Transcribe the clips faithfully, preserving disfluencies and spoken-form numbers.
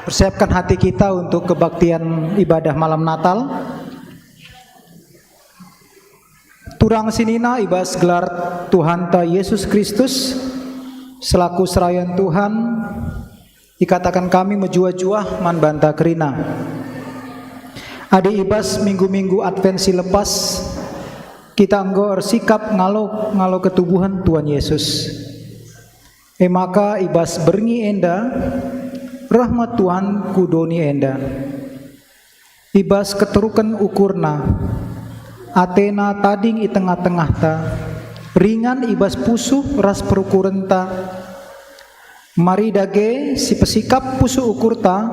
Persiapkan hati kita untuk kebaktian ibadah malam Natal. Turang senina, i bas gelar Tuhanta Yesus Kristus, selaku serayan Tuhan, ikataken kami mejuah-juah man banta kerina. Adi i bas minggu-minggu Advent si lepas, kita enggo ersikap ngalo, ngalo ketubuhen Tuhan Yesus. E maka i bas berngi enda, reh me Tuhan ku doni enda. I bas keteruken ukurNa, ateNa tading i tengah-tengahta, ringan i bas pusuh ras perukurenta. Mari dage si pesikap pusuh ukurta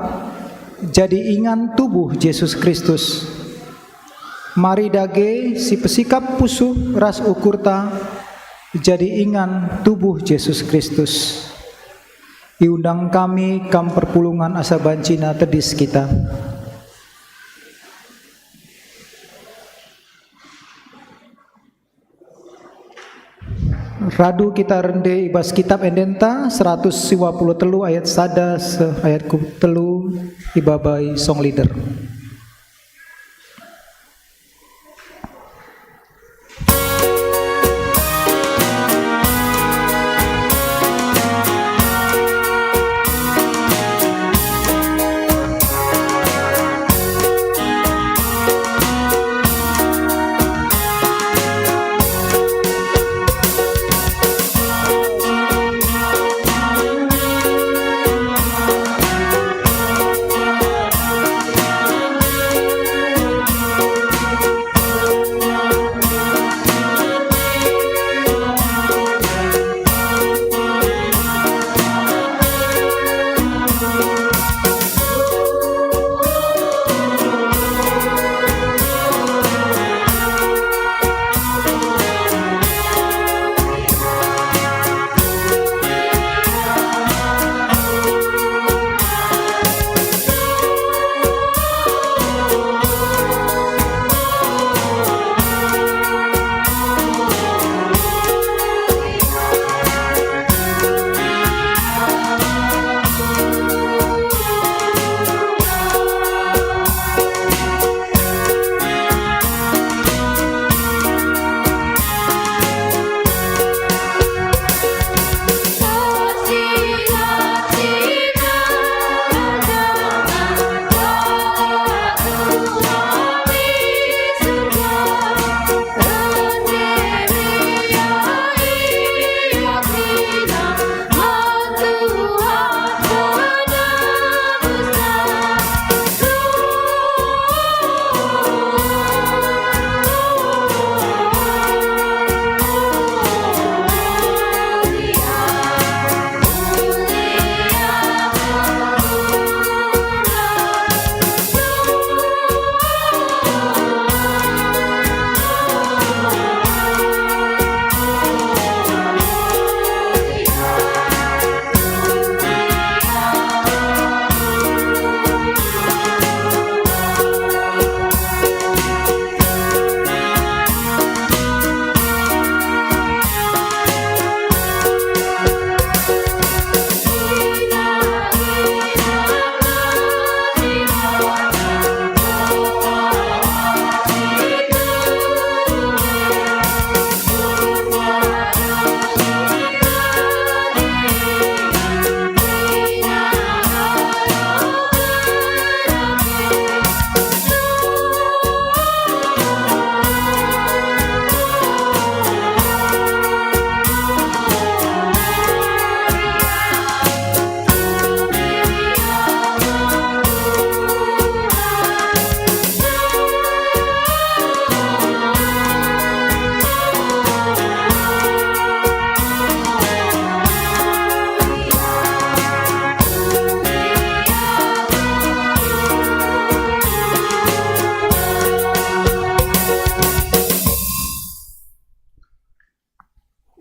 jadi ingan tubuh Jesus Kristus. Mari dage si pesikap pusuh ras ukurta jadi ingan tubuh Jesus Kristus. Iundang kami kam perpulungen asa bancina tedis kita. Radu kita rende i bas kitab endenta seratus siwa puluh telu ayat sada seh ayat ku telu, ibabai song leader.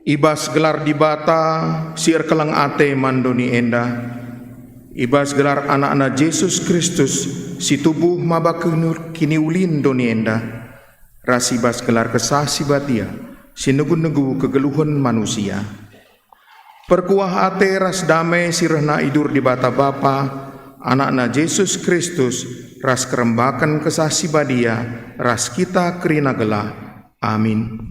I bas gelar Dibata si erkeleng ate man doni enda, i bas gelar AnakNa Jesus Kristus si tubuh maba kinu-, kiniulin doni enda, ras i bas gelar Kesah Si Badia si negu-negu kegeluhen manusia. Perkuah ate ras dame si rehna i dur Dibata Bapa AnakNa Jesus Kristus, ras kerembaken Kesah Si Badia, ras kita kerina gelah. Amin.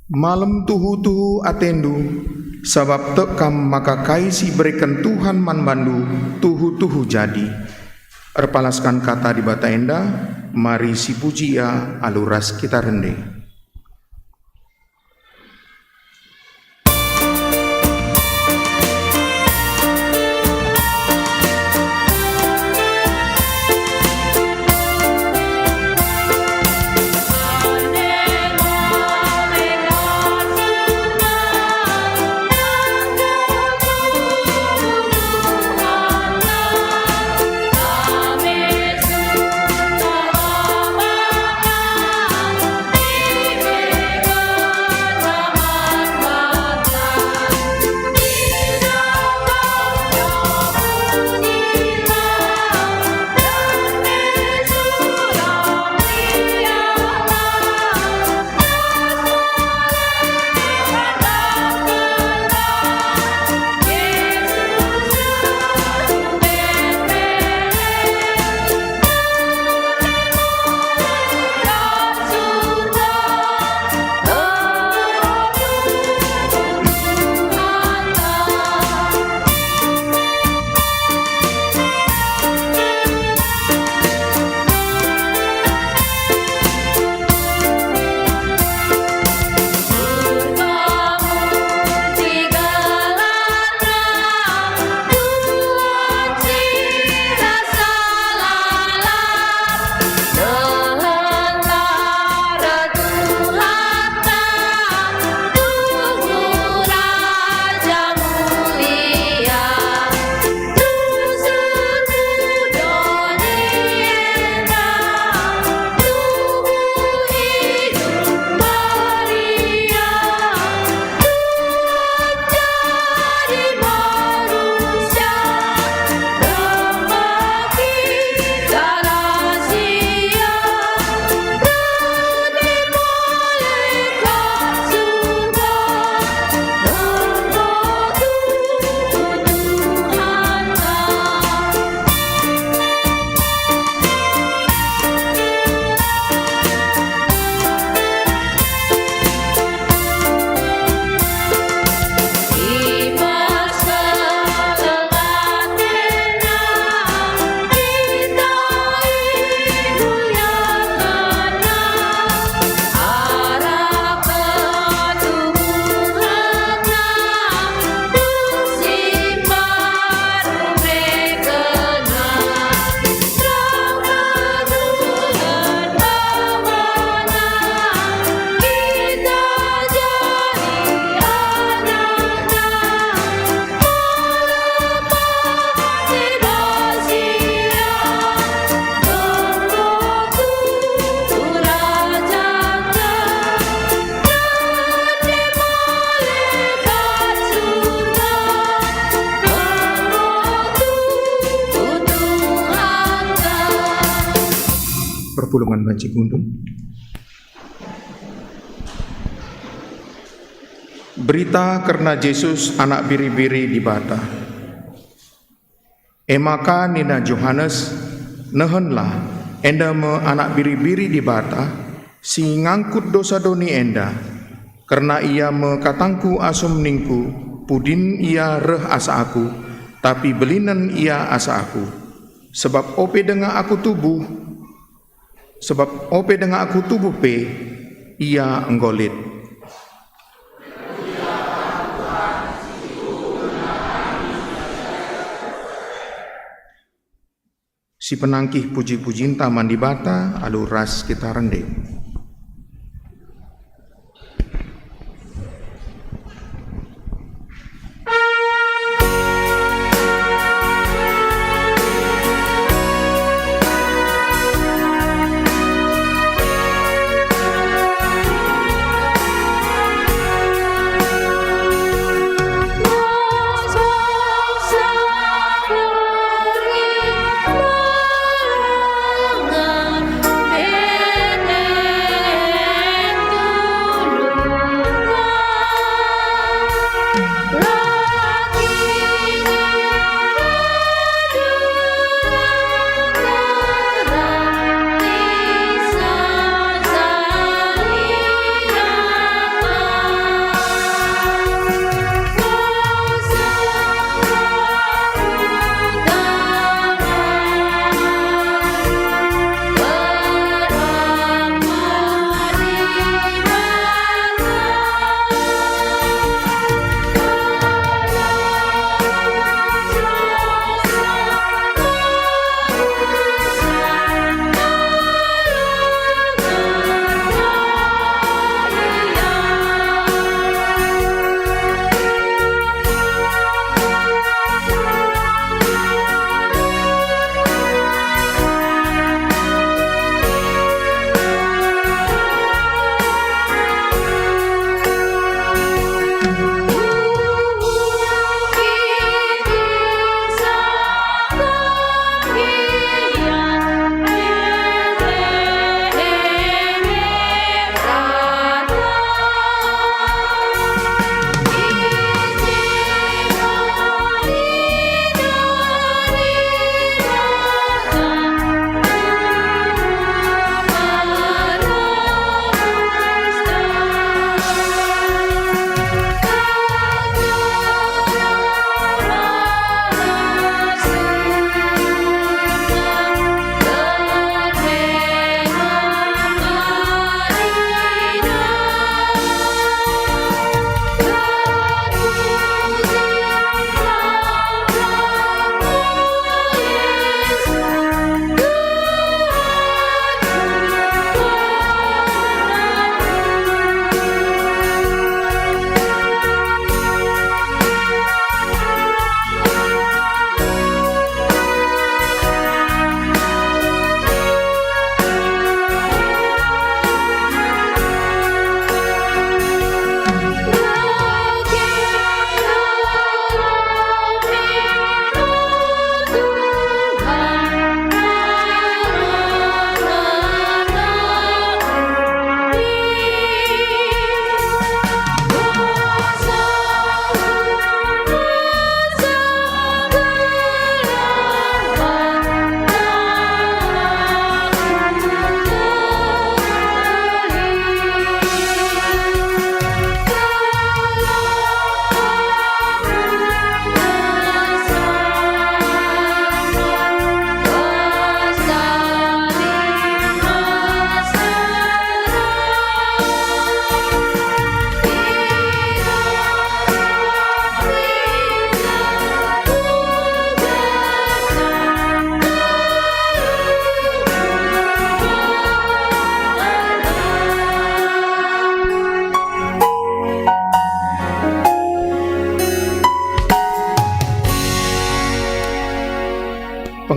Malem tuhu-tuhu atendu, sabap tek kam maka kai si ibereken Tuhan man bandu tuhu-tuhu jadi. Erpalaskan kata Dibata enda, mari sipuji Ia alu ras kita rende. Perpulungen banci kundul. Berita kerna Jesus, Anak Biri-biri Dibata. E maka nina Johanes, "Nehenlah, enda me Anak Biri-biri Dibata, si ngangkut dosa doni enda. Kerna IA me katangKu asum ningKu, 'Pudin IA reh asa Aku, tapi belinen IA asa Aku. Sebab ope denga Aku tubuh, sebab ope denga Aku tubuh pe, IA enggo lit.'" Sipenangkih puji-pujinta man Dibata alu ras kita rende.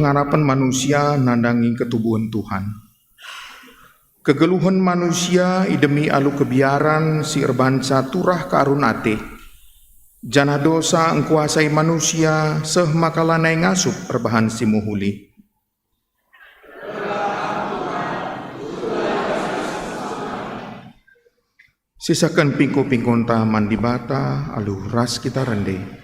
Pengarapen manusia nandangi ketubuhen Tuhan. Kegeluhen manusia idemi alu kebiaran si erbanca turah kearun ate, janah dosa engkuasai manusia seh maka lanai ngasup erbahan si mehuli. Sisaken pingko-pingkonta man Dibata alu ras kita rende.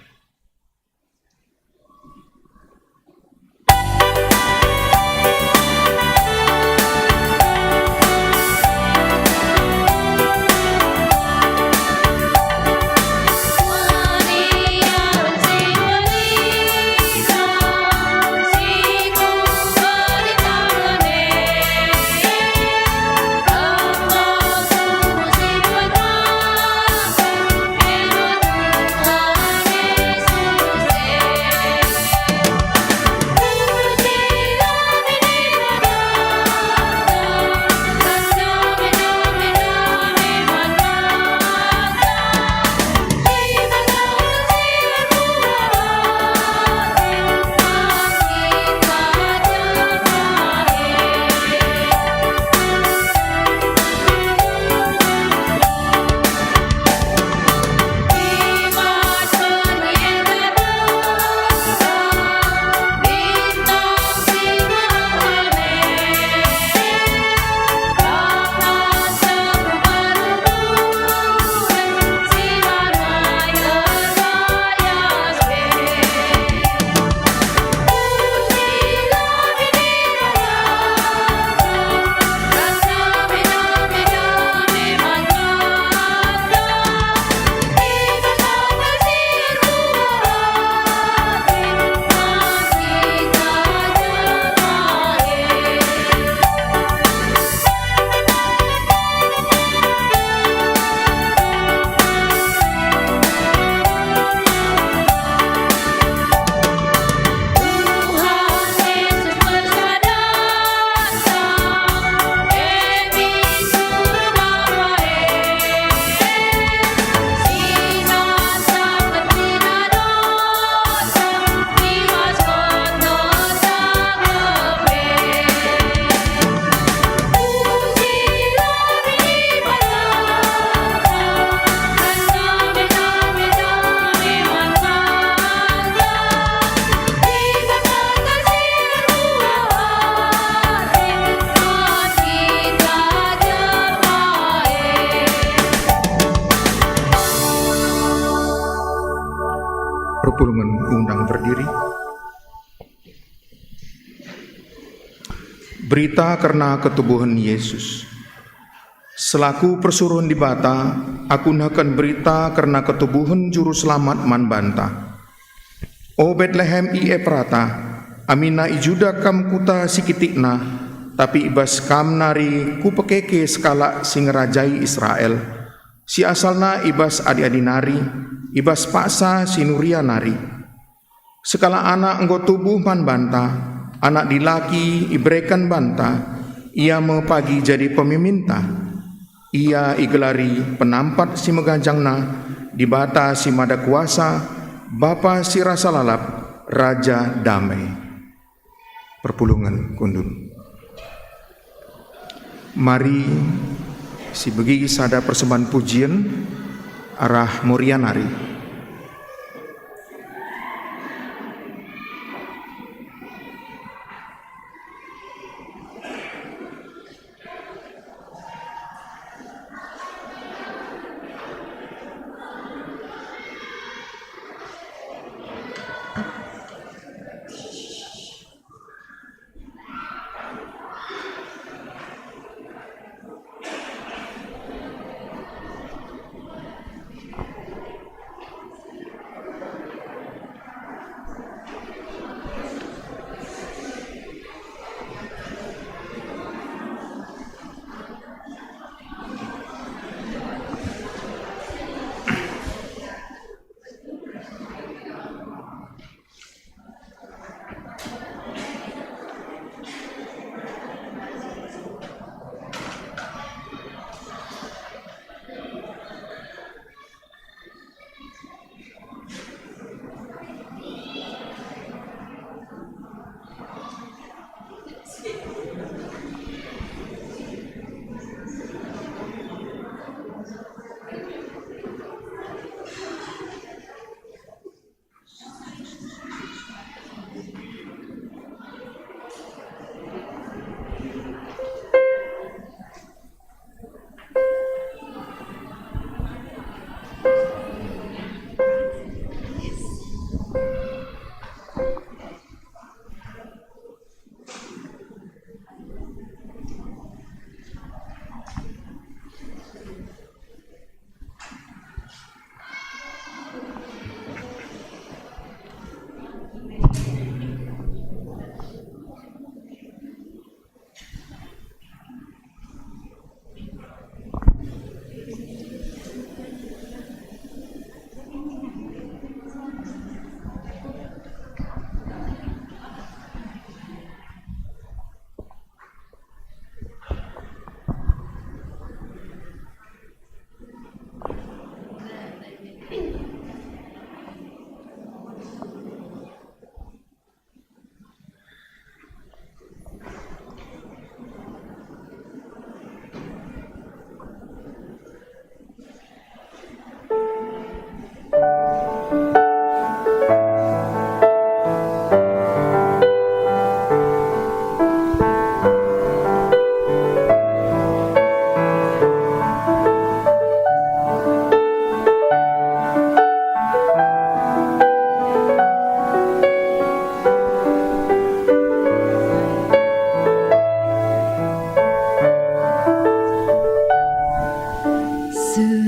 Perpulungen undang berdiri. Berita kerna ketubuhen Yesus. Selaku persuruhen Dibata, aku nehken berita kerna ketubuhen Juru Selamat man banta. O Betlehem i Eprata, aminna i Juda kam kuta si kitikna, tapi i bas kam nari kupekeke sekalak si ngerajai Israel, si asalna i bas adi-adi nari, i bas paksa si nuria nari. Sekalak anak enggo tubuh man banta, anak dilaki ibereken banta, ia me pagi jadi pemimpinta. Ia igelari Penampat si Meganjangna, Dibata si Mada Kuasa, Bapa si Rasa Lalap, Raja Dame. Perpulungen kundul. Mari sibegi sada persembahen pujien arah Moria nari.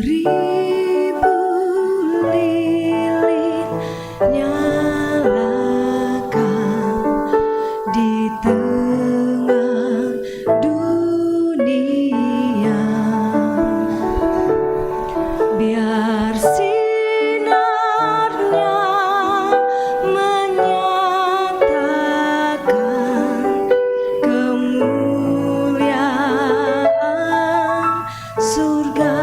Ribu lilin nyalakan di tengah dunia. Biar sinarnya menyatakan kemuliaan surga.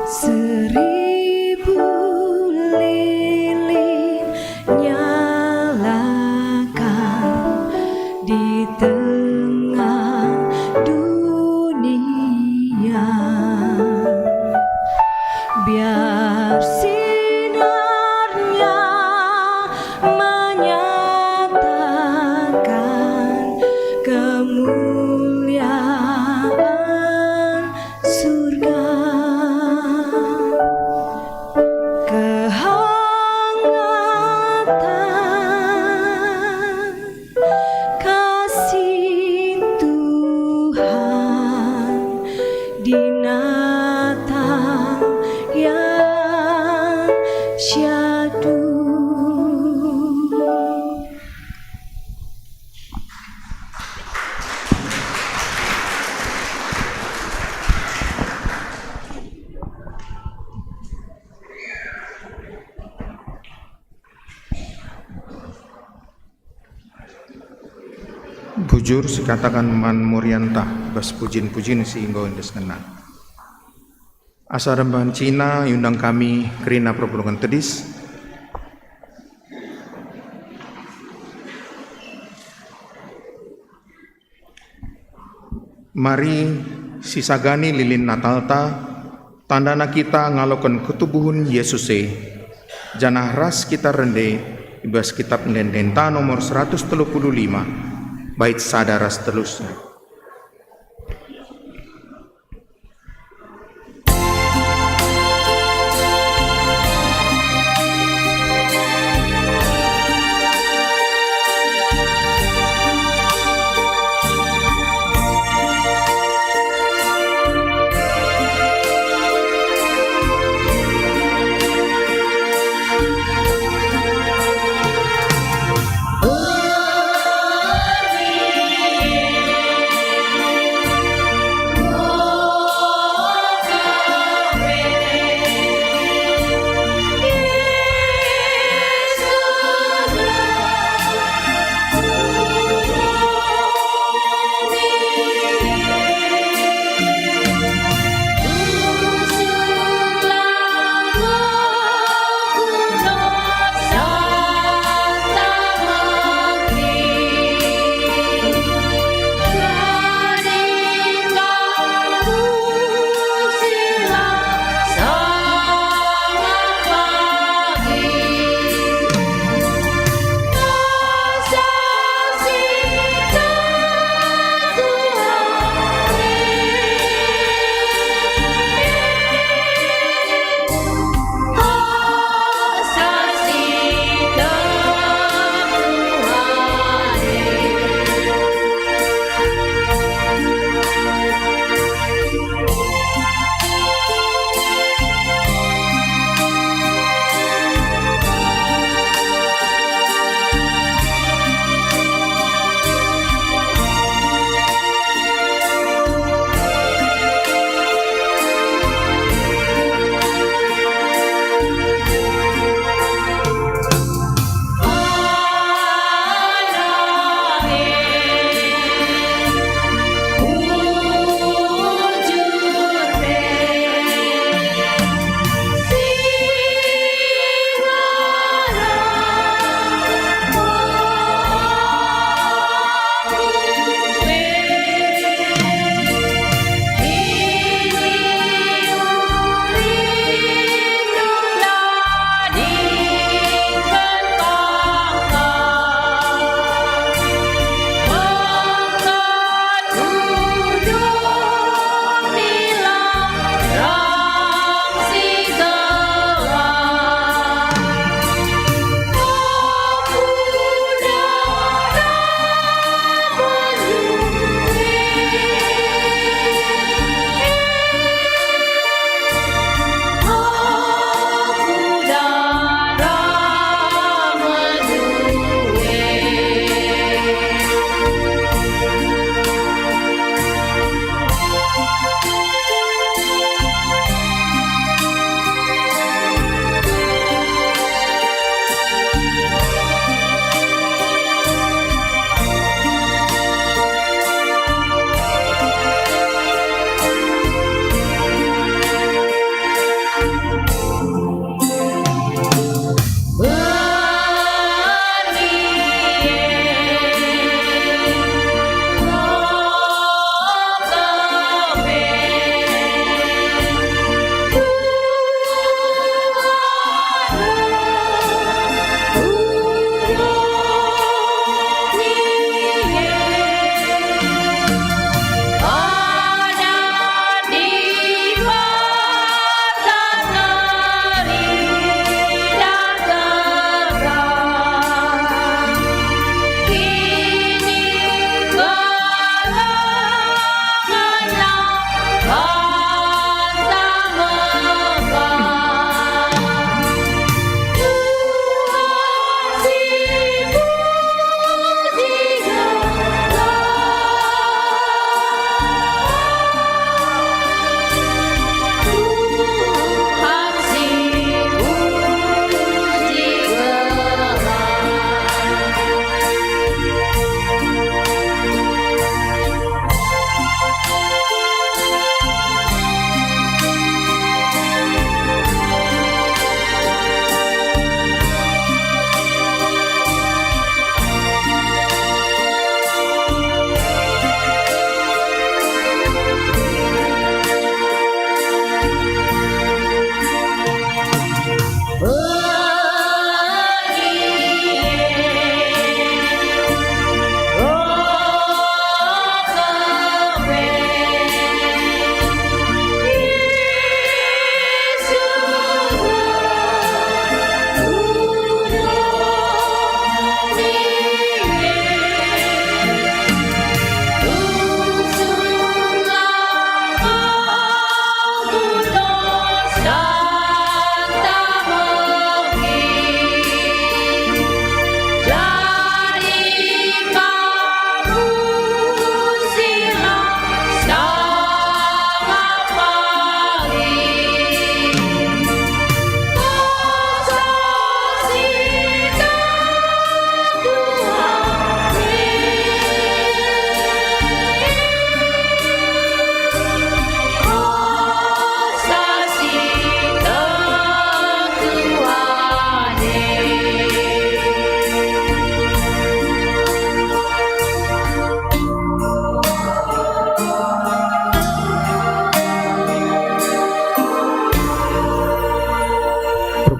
Seribu lilin nyalakan di tengah dunia. Biar sinarnya menyatakan kemuliaan surga. Kehangatan kasih Tuhan di Natal yang syadu. Bujur sikataken man Morianta bas pujin-pujin si enggo iendeskenna. Asa reh bancina iundang kami kerina perpulungen tedis. Mari sisagani lilin Natalta, tandana kita ngaloken ketubuhen Yesus e, janah ras kita rende i bas Kitap Ende-endenta nomor seratus telu puluh lima, bait sada ras terusna.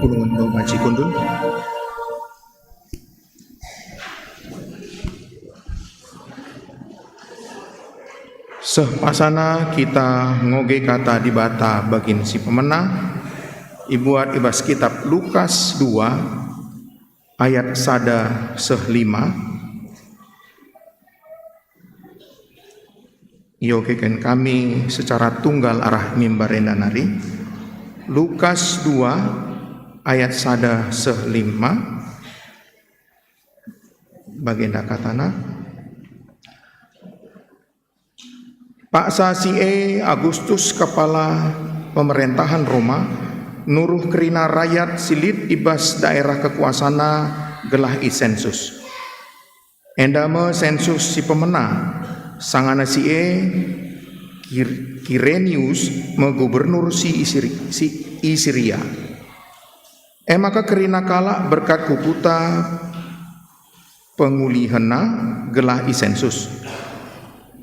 Pulungen banci kundul. Seh pasana kita ngoge Kata Dibata bagin si pemena, ibuat i bas kitab Lukas dua ayat sada seh lima. Iogeken kami secara tunggal arah mimbar enda nari. Lukas dua ayat sada seh lima. Bagenda katana, Paksa si e Agustus kepala pemerentahen Roma nuruh kerina rayat si lit i bas daerah kekuasana gelah isensus. Enda me sensus si pemena, sangana si e Kir-, Kirenius me gubernur si i Siri-, si i Siria. E maka kerina kalak berkat ku kuta pengulihenna gelah isensus.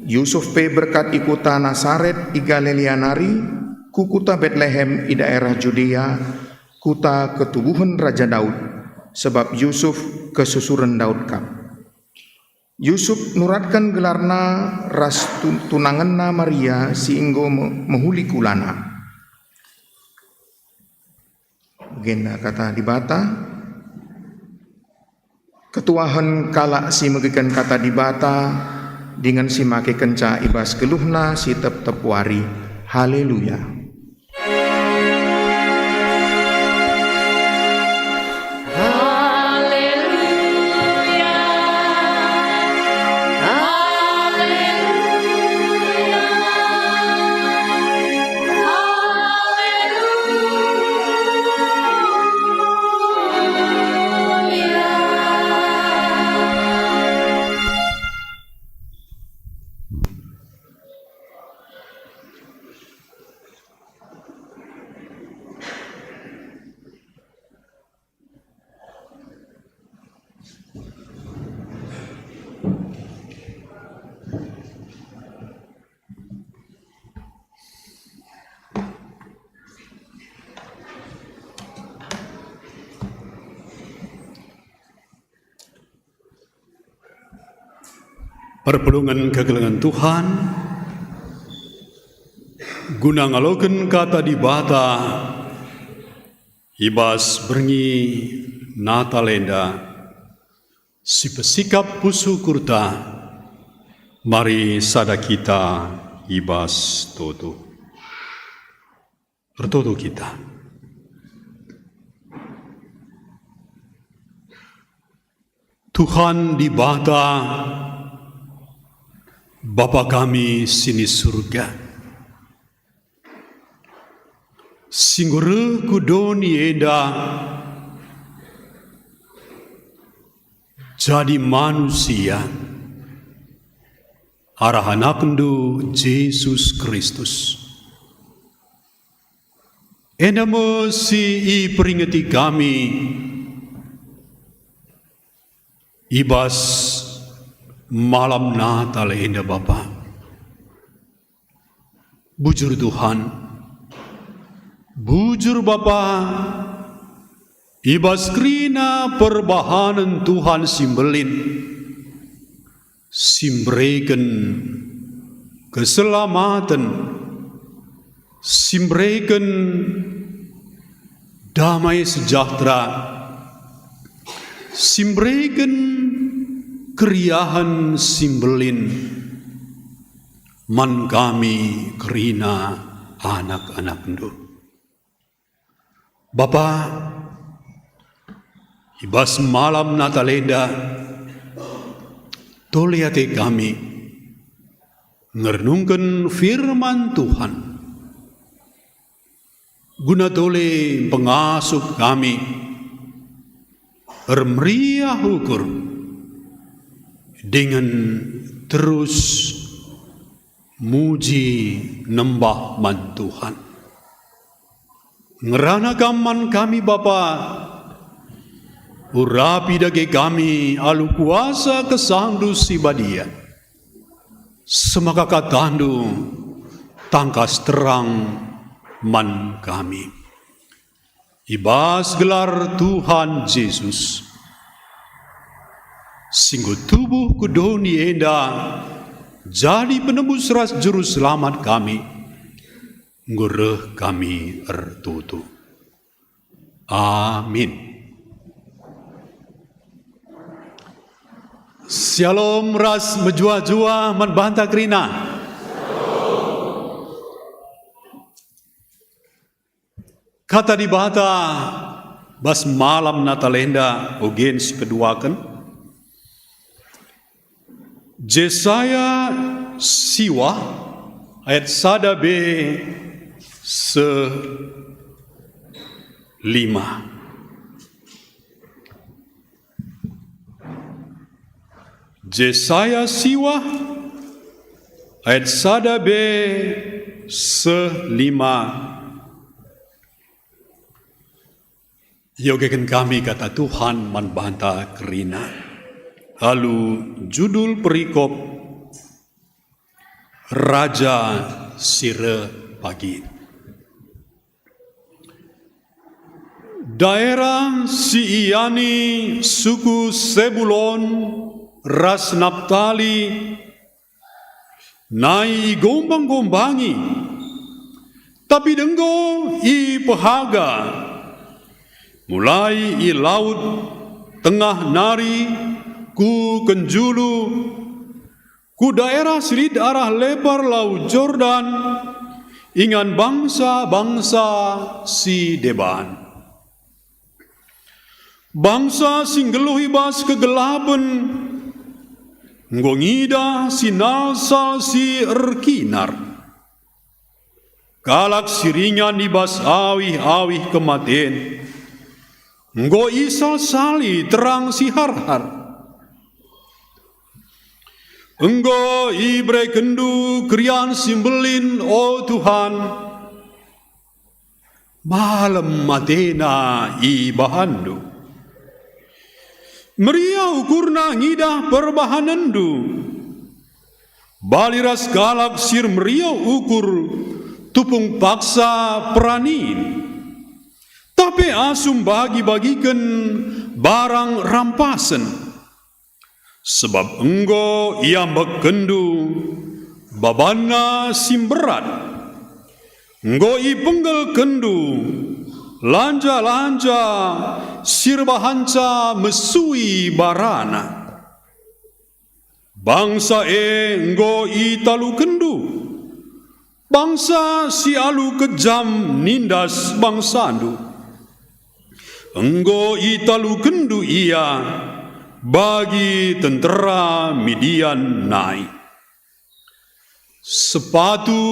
Yusuf pe berkat i kuta Nasaret i Galilea nari, ku kuta Betlehem i daerah Judea, kuta ketubuhen Raja Daud, sebab Yusuf kesusuren Daud kap. Yusuf nuratken gelarna ras tu-, tunangenna Maria si enggo me-, mehuli kulana. Bagenda Kata Dibata. Ketuahen kalak si megeken Kata Dibata dingen si makekenca i bas geluhna si tep-tep wari. Haleluya! Haleluya, haleluya, haleluya. Perpulungen kekelengen Tuhan, guna ngaloken Kata Dibata i bas berngi Natal enda, si pesikap pusuh kurta, mari sada kita i bas toto. Ertoto kita. Tuhan Dibata, Bapa kami si ni Surga, si enggo reh ku doni enda jadi manusia arah AnakNdu Jesus Kristus. Enda me si iperingeti kami i bas malam Natal enda, Bapa. Bujur, Tuhan. Bujur, Bapa, i bas kerina perbahanen Tuhan si mbelin, si mbereken keselamaten, si mbereken damai sejahtera, si mbereken keriahen si mbelin man kami kerina anak-anakNdu. Bapa, i bas malam Natal enda, tole ate kami ngerenungken firman Tuhan, guna tole pengasup kami ermeriah ukur dingen terus muji nembah man Tuhan. Ngerana Kam man kami, Bapa, urapi dage kami alu kuasa KesahNdu si Badia, semaka KataNdu tangkas terang man kami. I bas gelar Tuhan Jesus, si enggo tubuh ku doni enda jadi penebus ras juru selamat kami, enggo reh kami ertoto. Amin. Syalom ras mejuah-juah man banta kerina. Kata Dibata bas malam Natal enda ogen sipeduaken. Jesaya siwah ayat sada be seh lima. Jesaya siwah ayat sada be seh lima. Iogeken kami kata Tuhan man banta kerina. Alu judul perikop, Raja si reh pagi. Daerah si iani suku Sebulon ras Naptali nai igombang-gombangi, tapi denggo ipehaga, mulai i Laut Tengah nari ku kenjulu, ku daerah si lit arah lepar Lau Jordan, ingan bangsa-bangsa si deban. Bangsa si nggeluh i bas kegelapen enggo ngidah sinalsal si erkinar. Kalak si ringan i bas awih-awih kematen enggo isalsali terang si harhar. Enggo iberekenndu keriahen si mbelin, o Tuhan. Malem atena ibahanndu. Meriah ukurna ngidah perbahanenndu. Bali ras kalak si ermeriah ukur tupung paksa peranin. Tape asum bagi-bagiken barang rampasen. Sebab enggo iambekkenndu babanna si mberat, enggo ipenggelkenndu lanja-lanja si erbahanca mesui barana. Bangsa e enggo italukenndu, bangsa si alu kejam nindas bangsandu. Enggo italukenndu ia bagi tentera Midian nai. Sepatu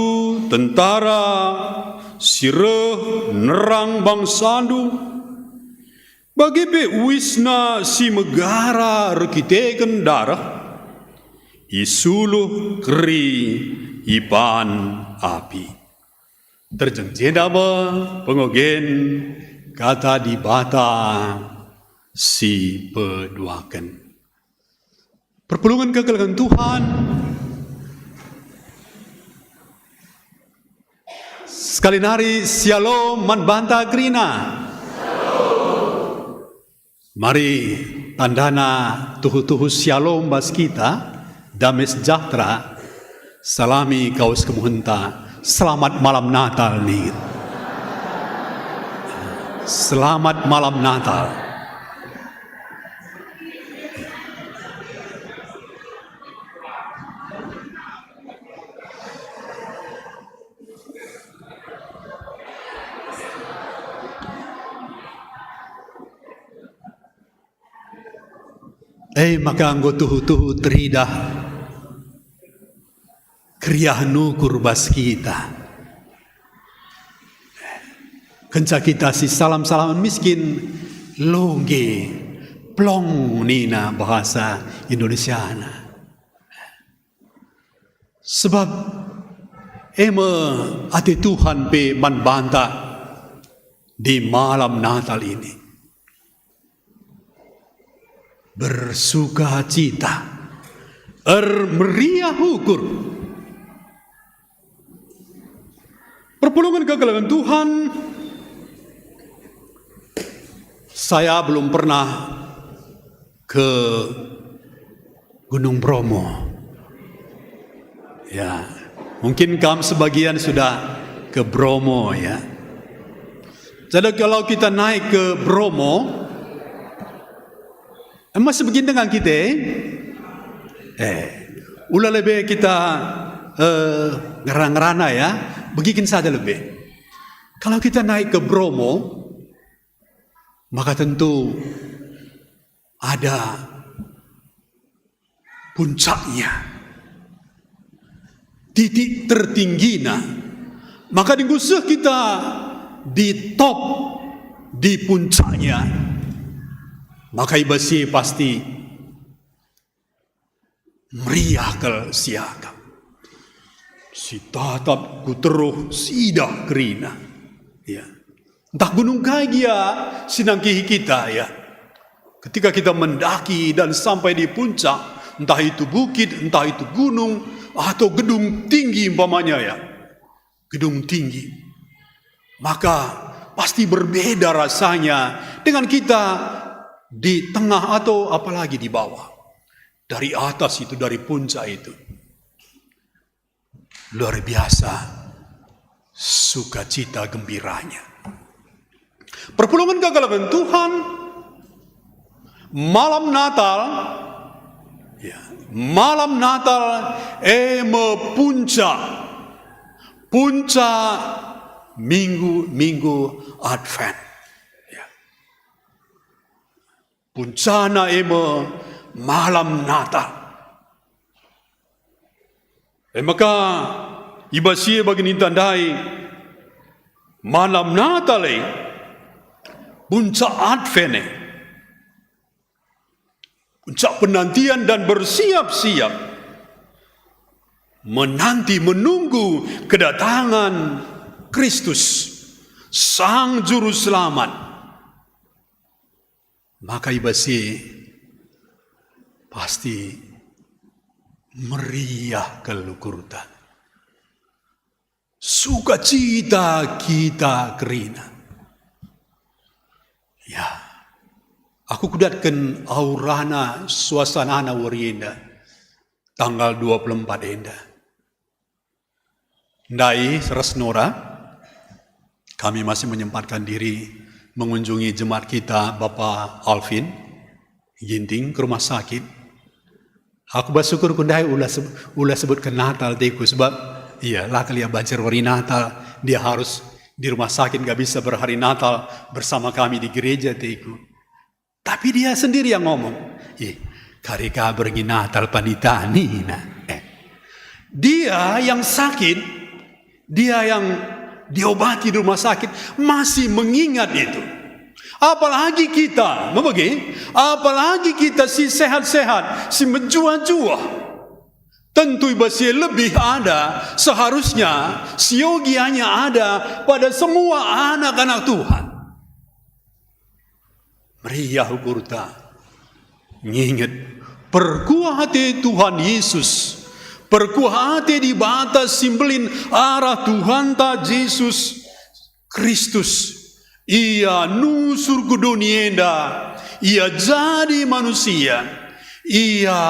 tentara si reh nerang bangsandu, bage pe uisna si megara erkiteken dareh, isuluh keri ipan api. Terjeng jenda me pengogen kata Dibata si peduaken. Perpulungen kekelengen Tuhan. Sekali nari, syalom man banta kerina. Mari tandana tuhu-tuhu syalom bas kita, dame sejahtera, salami kawes kemuhenta, selamat malam Natal nina. Selamat malam Natal. E maka enggo tuhu-tuhu teridah keriahen ukur bas kita. Kenca kita si salam-salamen miskin, longge, plong nina bahasa Indonesiana. Sebab e me ate Tuhan pe man banta di malam Natal ini. Bersukacita, ermeriah ukur. Perpulungen kekelengen Tuhan, Saya belum pernah ke Gunung Bromo. Ya, mungkin kam sebagian sudah ke Bromo, ya. Jadi kalau kita naik ke Bromo, eh, masih begini dengan kita, eh? Eh, ula lebe kita, eh, ngerana-ngerana, ya, begiken saja lebe. Kalau kita naik ke Bromo, maka tentu ada puncaknya, titik tertinggina. Maka dinggo seh kita di top, di puncaknya, maka i bas si pasti meriah kal siakap. Si tatap ku teruh, si idah kerina. Ya. Ntah gunung kai gia si nangkihi kita, ya. Ketika kita mendaki dan sampai di puncak, entah itu bukit, entah itu gunung, atau gedung tinggi umpamanya, ya. Gedung tinggi. Maka pasti berbeda rasanya dengan kita di tengah atau apalagi di bawah. Dari atas itu, dari puncak itu. Luar biasa sukacita gembiranya. Perpulungen kekelengen Tuhan, malam Natal, ya, malam Natal e me puncak, puncak minggu-minggu Advent. Ya. Puncana e me malam Natal. E maka, i bas si e bagi ninta ndai, malam Natal e, puncak Advent e, puncak penantian dan bersiap-siap, menanti, menunggu kedatangan Kristus, Sang Juru Selamat. Maka i bas si e pasti meriah kal ukurta. Sukacita kita kerina. Ya, aku kudatken aurana, suasanana wari enda, tanggal dua puluh empat enda. Ndai ras Nora, kami masih menyempatkan diri mengunjungi jemaat kita, Bapa Alvin Ginting, ke rumah sakit. Aku bersyukur ku ndai ula seb-, ula sebutken Natal, teku, sebab, iya, la kal ia banci wari Natal, dia harus di rumah sakit, nggak bisa berhari Natal bersama kami di gereja, teku. Tapi dia sendiri yang ngomong, "Ih, kari ka berngi Natal panitani, nah." Eh. Dia yang sakit, dia yang diobati di rumah sakit, masih mengingat itu. Apalagi kita, mebegi, apalagi kita si sehat-sehat, si mejuah-juah. Tentu i bas si e lebih ada, seharusnya siogianya ada pada semua anak-anak Tuhan. Meriah ukurta. Nginget, perkuah ate Tuhan Yesus, perkuah ate Dibata si mbelin arah Tuhanta Jesus Kristus. Ia nusur ku doni enda, Ia jadi manusia, Ia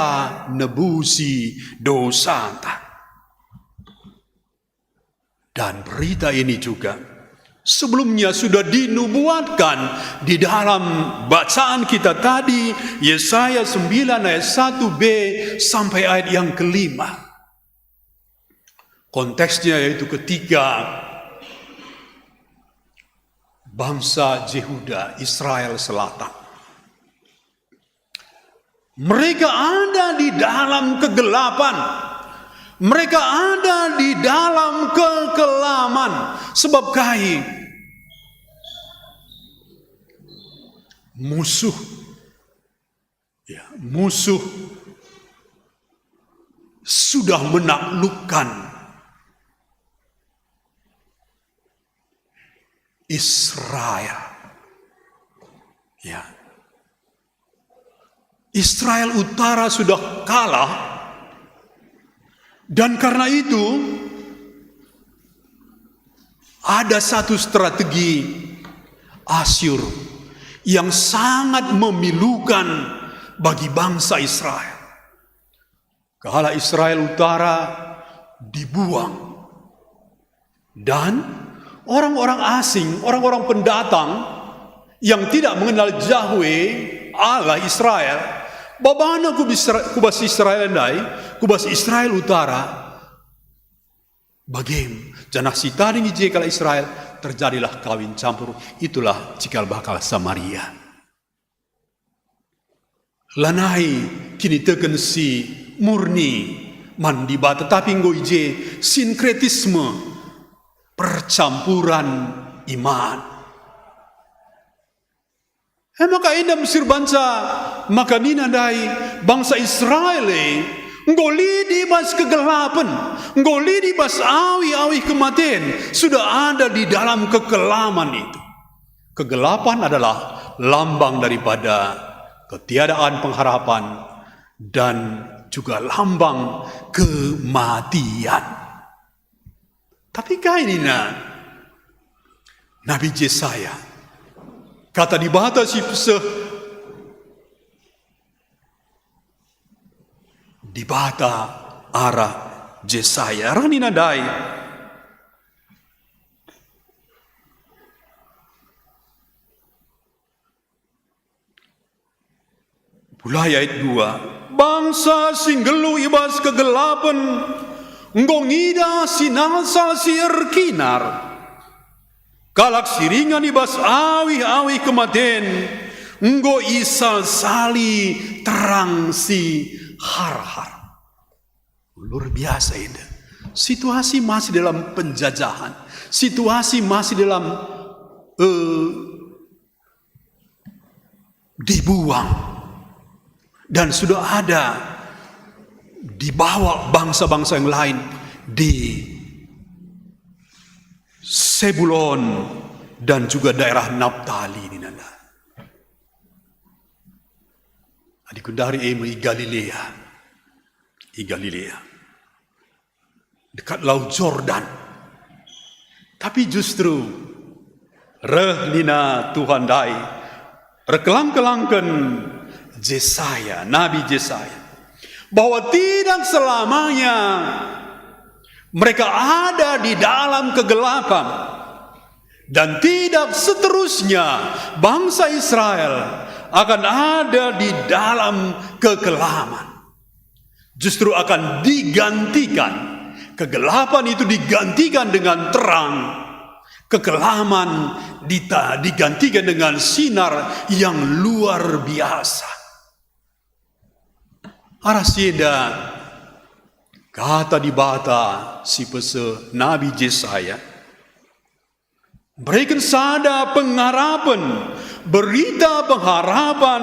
nebusi dosanta. Dan berita ini juga sebelumnya sudah dinubuatkan di dalam bacaan kita tadi, Yesaya sembilan ayat satu b sampai ayat yang kelima. Konteksnya yaitu ketika bangsa Jehuda, Israel Selatan, mereka ada di dalam kegelapan. Mereka ada di dalam kekelaman. Sebab kai? Musuh. Ya, musuh sudah menaklukkan Israel. Ya. Israel Utara sudah kalah, dan karena itu ada satu strategi Asyur yang sangat memilukan bagi bangsa Israel. Kalak Israel Utara dibuang, dan orang-orang asing, orang-orang pendatang yang tidak mengenal Yahweh, Allah Israel, babana ku Bisra-, ku bas Israel ndai, ku bas Israel Utara, bagem, janah sitading i je kalak Israel, terjadilah kawin campur, itulah cikal bakal Samaria. Lanai kiniteken si murni man Dibata, tapi enggo i je sinkretisme, percampuran iman. E maka enda mesir banca maka nina ndai, bangsa Israel e enggo lit i bas kegelapen, enggo lit i bas awih-awih kematen, sudah ada di dalam kekelaman itu. Kegelapan adalah lambang daripada ketiadaan pengharapan dan juga lambang kematian. Tapi kai nina Nabi Jesaya? Kata Dibata si peseh Dibata arah Jesaya. Reh nina ndai. Mulai ayat dua, "Bangsa si nggeluh i bas kegelapen enggo ngidah sinalsal si erkinar. Kalak si ringan i bas awih-awih kematen enggo isalsali terang si har-har." Luar biasa enda. Situasi masih dalam penjajahan. Situasi masih dalam, eh, dibuang. Dan sudah ada dibawa bangsa-bangsa yang lain di Sebulon dan juga daerah Naptali nina ndai. Adi kundari e me i Galilea. I Galilea. Dekat Lau Jordan. Tapi justru reh nina Tuhan ndai, erkelang-kelangken Jesaya, Nabi Jesaya, bahwa tidak selamanya mereka ada di dalam kegelapan, dan tidak seterusnya bangsa Israel akan ada di dalam kekelaman. Justru akan digantikan. Kegelapan itu digantikan dengan terang. Kekelaman dita-, digantikan dengan sinar yang luar biasa. Arah si enda, kata Dibata si peseh Nabi Jesaya, Bereken sada pengharapen, berita pengharapan,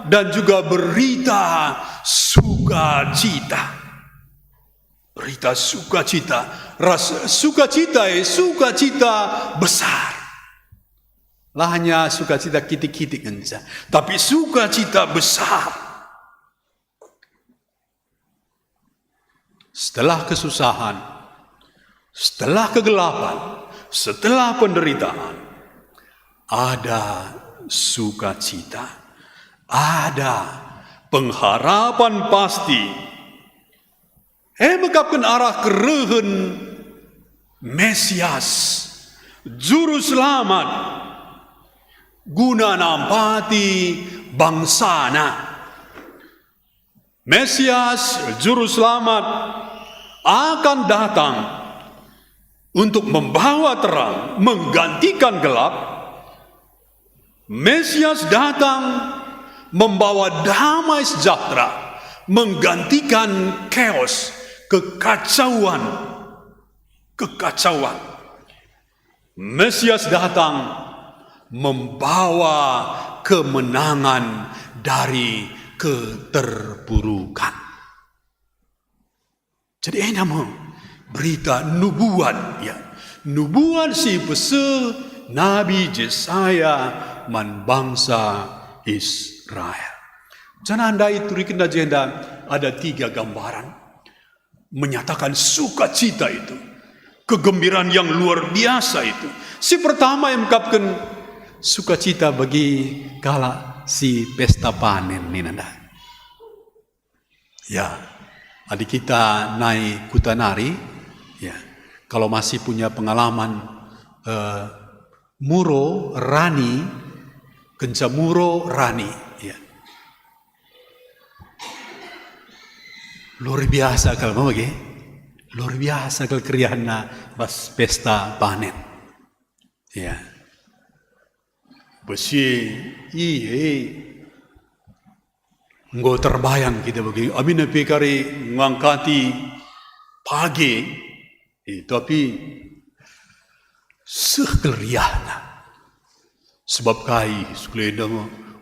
dan juga berita sukacita. Berita sukacita, ras sukacita, eh, sukacita besar. La hanya sukacita kitik-kitik ngenca, tapi sukacita besar. Setelah kesusahan, setelah kegelapan, setelah penderitaan, ada sukacita, ada pengharapan pasti. E mekapken arah kerehen Mesias, Juru Selamat, guna nampati bangsaNa. Mesias, Juru Selamat, akan datang untuk membawa terang, menggantikan gelap. Mesias datang membawa damai sejahtera, menggantikan chaos, kekacauan, kekacauan. Mesias datang membawa kemenangan dari keterpurukan. Jadi enda me berita nubuat, ya. Nubuat si peseh Nabi Jesaya man bangsa Israel. Janah ndai iturikenna jenda ada tiga gambaran menyatakan sukacita itu, kegembiraan yang luar biasa itu. Si pertama e mekapken Sukacita bagi kalak si pesta panen nina ndai. Ya, adi kita nai kuta nari, ya, kalau masih punya pengalaman, eh, muro rani, kenca muro rani, ya. Luar biasa kal, mau bage? Luar biasa kal keriahna bas pesta panen. Ya. Besi, iya, enggo terbayang kita bagi, amin pe kari ngangkati page, eh, tapi seh kal riahna. Sebab kai, sekelenda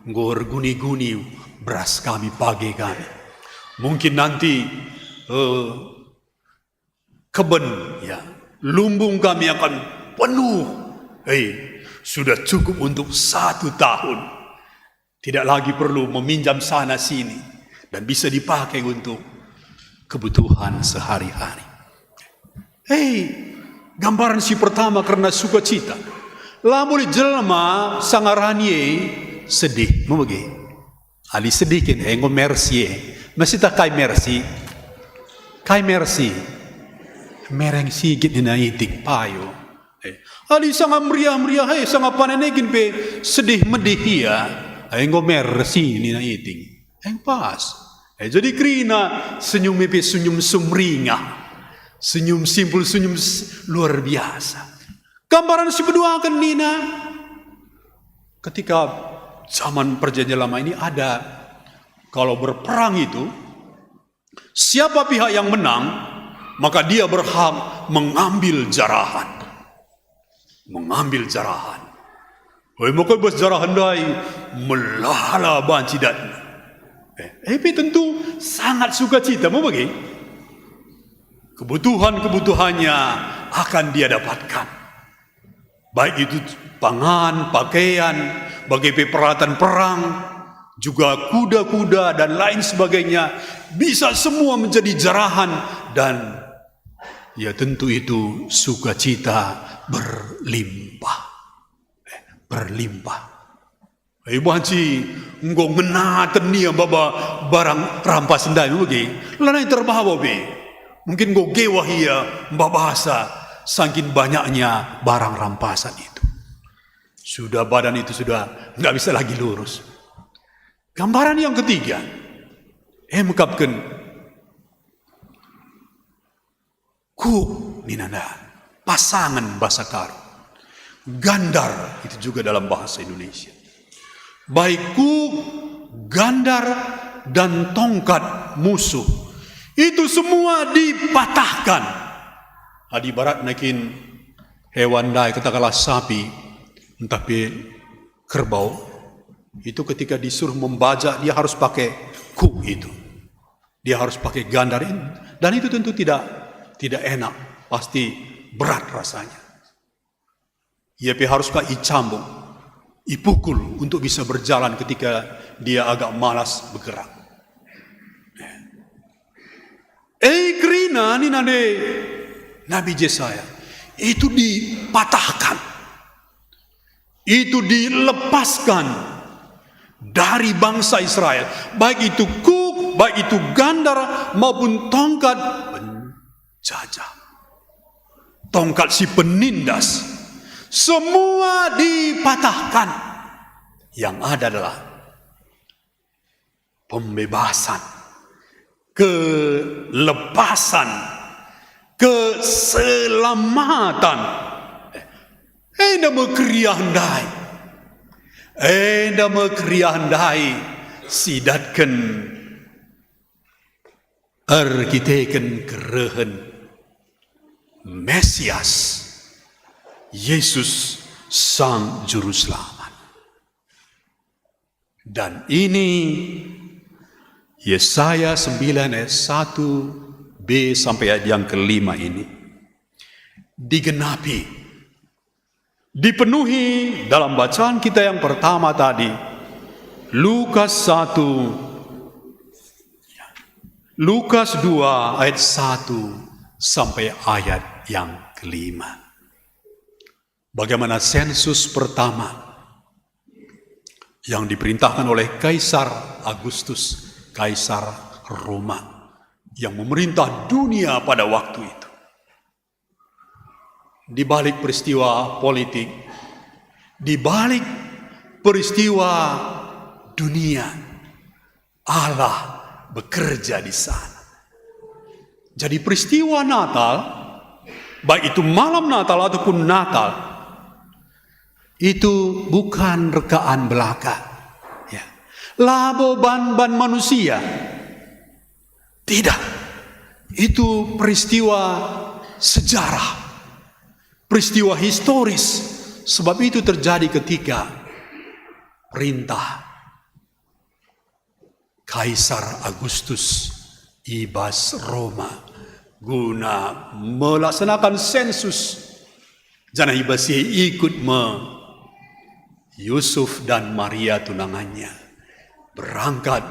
enggo erguni-guni beras kami, page kami. Mungkin nanti, eh, keben, ya, lumbung kami akan penuh. Hei, sudah cukup untuk satu tahun. Tidak lagi perlu meminjam sana sini dan bisa dipakai untuk kebutuhan sehari-hari. Hei, gambaran si pertama kerna sukacita. La mulih jelma sanga rani e sedih, mau bage? Ali sedih kin, eh, enggo mersi e. Masih tak kai mersi? Kai mersi? Mereng sigit nina iting, payo. Eh, ali sanga meriah-meriah e, sanga panen e kin pe sedih medih ia, eh, enggo mersi nina iting. Eh, pas. Eh, jadi kerina senyum e pe senyum sumringah. Senyum simpul, senyum s-, luar biasa. Gambaran si peduaken nina, ketika zaman Perjanjian Lama ini ada, kalau berperang itu, siapa pihak yang menang, maka dia berhak mengambil jarahan. Mengambil jarahan. Oi, maka bas jarahan ndai melala banci datna. Eh, eh, pe tentu sangat sukacita, mau bage? Kebutuhan-kebutuhannya akan dia dapatkan. Baik itu pangan, pakaian, bage pe peralatan perang, juga kuda-kuda dan lain sebagainya, bisa semua menjadi jarahan dan, ya, tentu itu sukacita berlimpah. Eh, berlimpah. Eh, banci enggo ngenaten ia maba barang rampas ndai, bage. Lanai terbawa be. Mungkin enggo gewah ia mbabasa sangkin banyaknya barang rampasan itu. Sudah badan itu sudah nggak bisa lagi lurus. Gambaran yang ketiga, eh, mekapken kuk, ninana, pasangen bahasa Karo. Gandar, itu juga dalam bahasa Indonesia. Baik kuk, gandar, dan tongkat musuh. Itu semua dipatahkan. Adi ibaratna kin hewan ndai, katakanlah sapi, ntah pe kerbau, itu ketika disuruh membajak, dia harus pakai kuk itu. Dia harus pakai gandar ini. Dan itu tentu tidak, tidak enak, pasti berat rasanya. Ia pe harus ka icambuk, ipukul untuk bisa berjalan ketika dia agak malas bergerak. Eh, kerina nina Nabi Jesaya, itu dipatahkan. Itu dilepaskan dari bangsa Israel, baik itu kuk, baik itu gandar, maupun tongkat penjajah, tongkat si penindas, semua dipatahkan. Yang ada adalah pembebasan, kelepasan, keselamatan. Enda me keriah ndai. Enda me keriah ndai si idatken erkiteken kerehen Mesias, Yesus Sang Juruselamat. Dan ini Yesaya sembilan ayat satu b sampai ayat yang kelima ini digenapi, dipenuhi dalam bacaan kita yang pertama tadi, Lukas satu, Lukas dua ayat satu sampai ayat yang kelima. Bagaimana sensus pertama yang diperintahkan oleh Kaisar Agustus, Kaisar Roma, yang memerintah dunia pada waktu itu. Di balik peristiwa politik, di balik peristiwa dunia, Allah bekerja di sana. Jadi peristiwa Natal, baik itu malam Natal ataupun Natal, itu bukan rekaan belaka. Ya. Labo ban-ban manusia. Tidak. Itu peristiwa sejarah. Peristiwa historis. Sebab itu terjadi ketika perintah Kaisar Agustus i bas Roma guna melaksanakan sensus, janah i bas si e ikut me Yusuf dan Maria tunangannya berangkat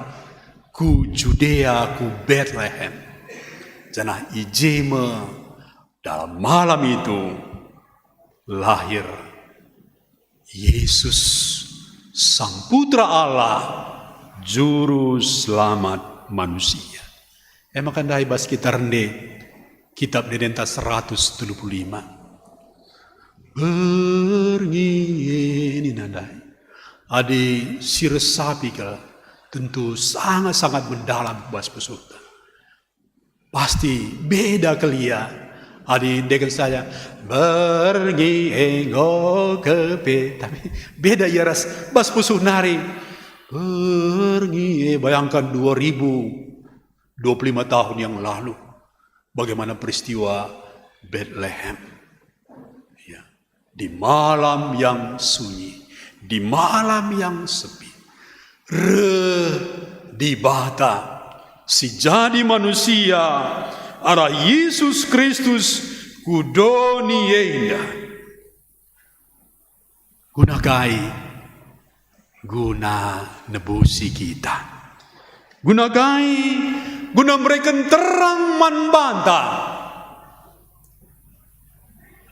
ku Judea, ku Betlehem, janah i je me dalam malam itu lahir Yesus, Sang Putra Allah, Juru Selamat manusia. E maka ndai bas kita rende kitab Ende-enden seratus telu puluh lima. Berngi e nina ndai. Adi si resapi kal, tentu sangat-sangat mendalam bas pusuhta. Pasti beda kal ia adi ndeken saja, "Berngi enggo kepe." Tapi beda ia ras bas pusuh nari. Berngi e, bayangkan dua ribu dua puluh lima tahun yang lalu, bagaimana peristiwa Betlehem. Ya. Di malam yang sunyi, di malam yang sepi, reh Dibata si jadi manusia arah Yesus Kristus ku doni enda. Guna kai? Guna nebusi kita. Guna kai? Guna mereken terang man banta.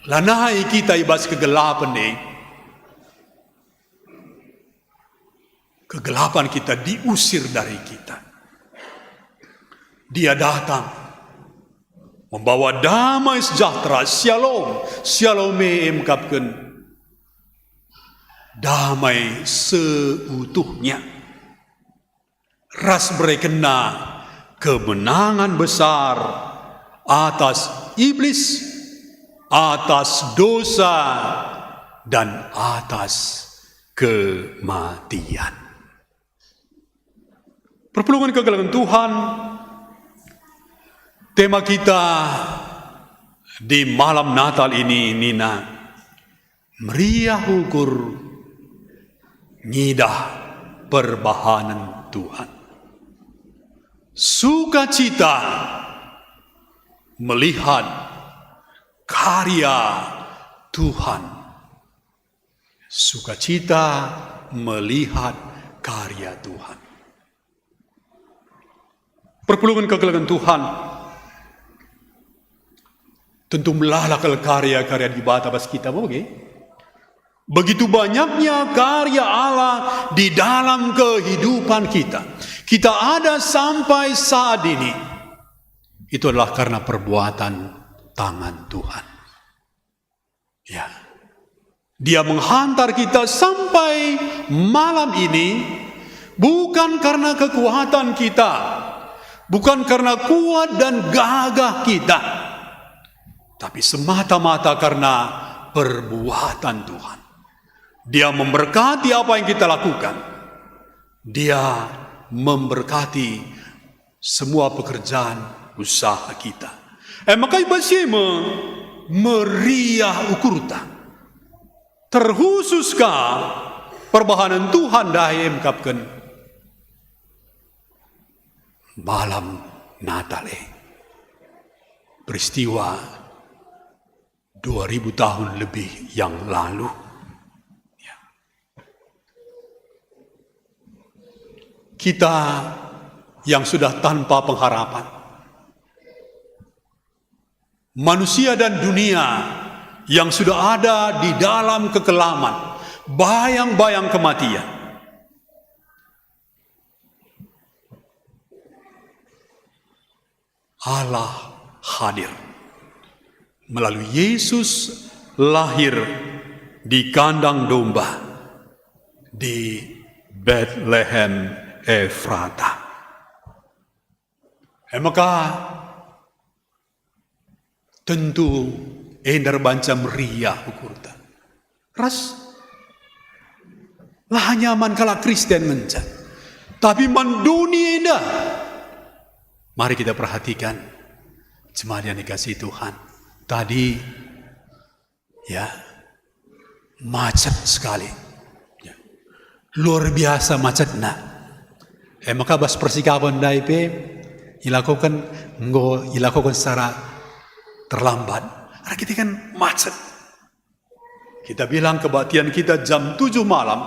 Lanai kita i bas kegelapen e. Kegelapan kita diusir dari kita. Dia datang membawa damai sejahtera, syalom. Syalom e mekapken damai seutuhnya. Ras berekenna kemenangan besar atas iblis, atas dosa, dan atas kematian. Perpulungen kekelengen Tuhan, tema kita di malam Natal ini nina, meriah ukur ngidah perbahanen Tuhan. Sukacita melihat karya Tuhan. Sukacita melihat karya Tuhan. Perpulungen kekelengen Tuhan, tentu melala kal karya-karya Dibata bas kita, bage? Begitu banyaknya karya Allah di dalam kehidupan kita. Kita ada sampai saat ini. Itu adalah karena perbuatan tangan Tuhan. Ya. Dia menghantar kita sampai malam ini bukan karena kekuatan kita, bukan karena kuat dan gagah kita, tapi semata-mata karena perbuatan Tuhan. Dia memberkati apa yang kita lakukan. Dia memberkati semua pekerjaan usaha kita. E maka i bas si e me meriah ukurta. Terkhusus ka perbahanen Tuhan ndai e mekapken malam Natal e. Peristiwa dua ribu tahun lebih yang lalu. Ya. Kita yang sudah tanpa pengharapan, manusia dan dunia yang sudah ada di dalam kekelaman, bayang-bayang kematian. Allah hadir. Melalui Yesus lahir di kandang domba di Betlehem Efrata. E maka tentu enda erbanca meriah ukurta. Ras, la hanya man kalak Kristen ngenca, tapi man doni enda. Mari kita perhatikan, jemaat yang dikasihi Tuhan. Tadi, ya, macet sekali. Ya. Luar biasa macetna. E maka bas persikapen ndai pe ilakoken, enggo ilakoken secara terlambat. Karena kita kan macet. Kita bilang kebaktian kita jam tujuh malam,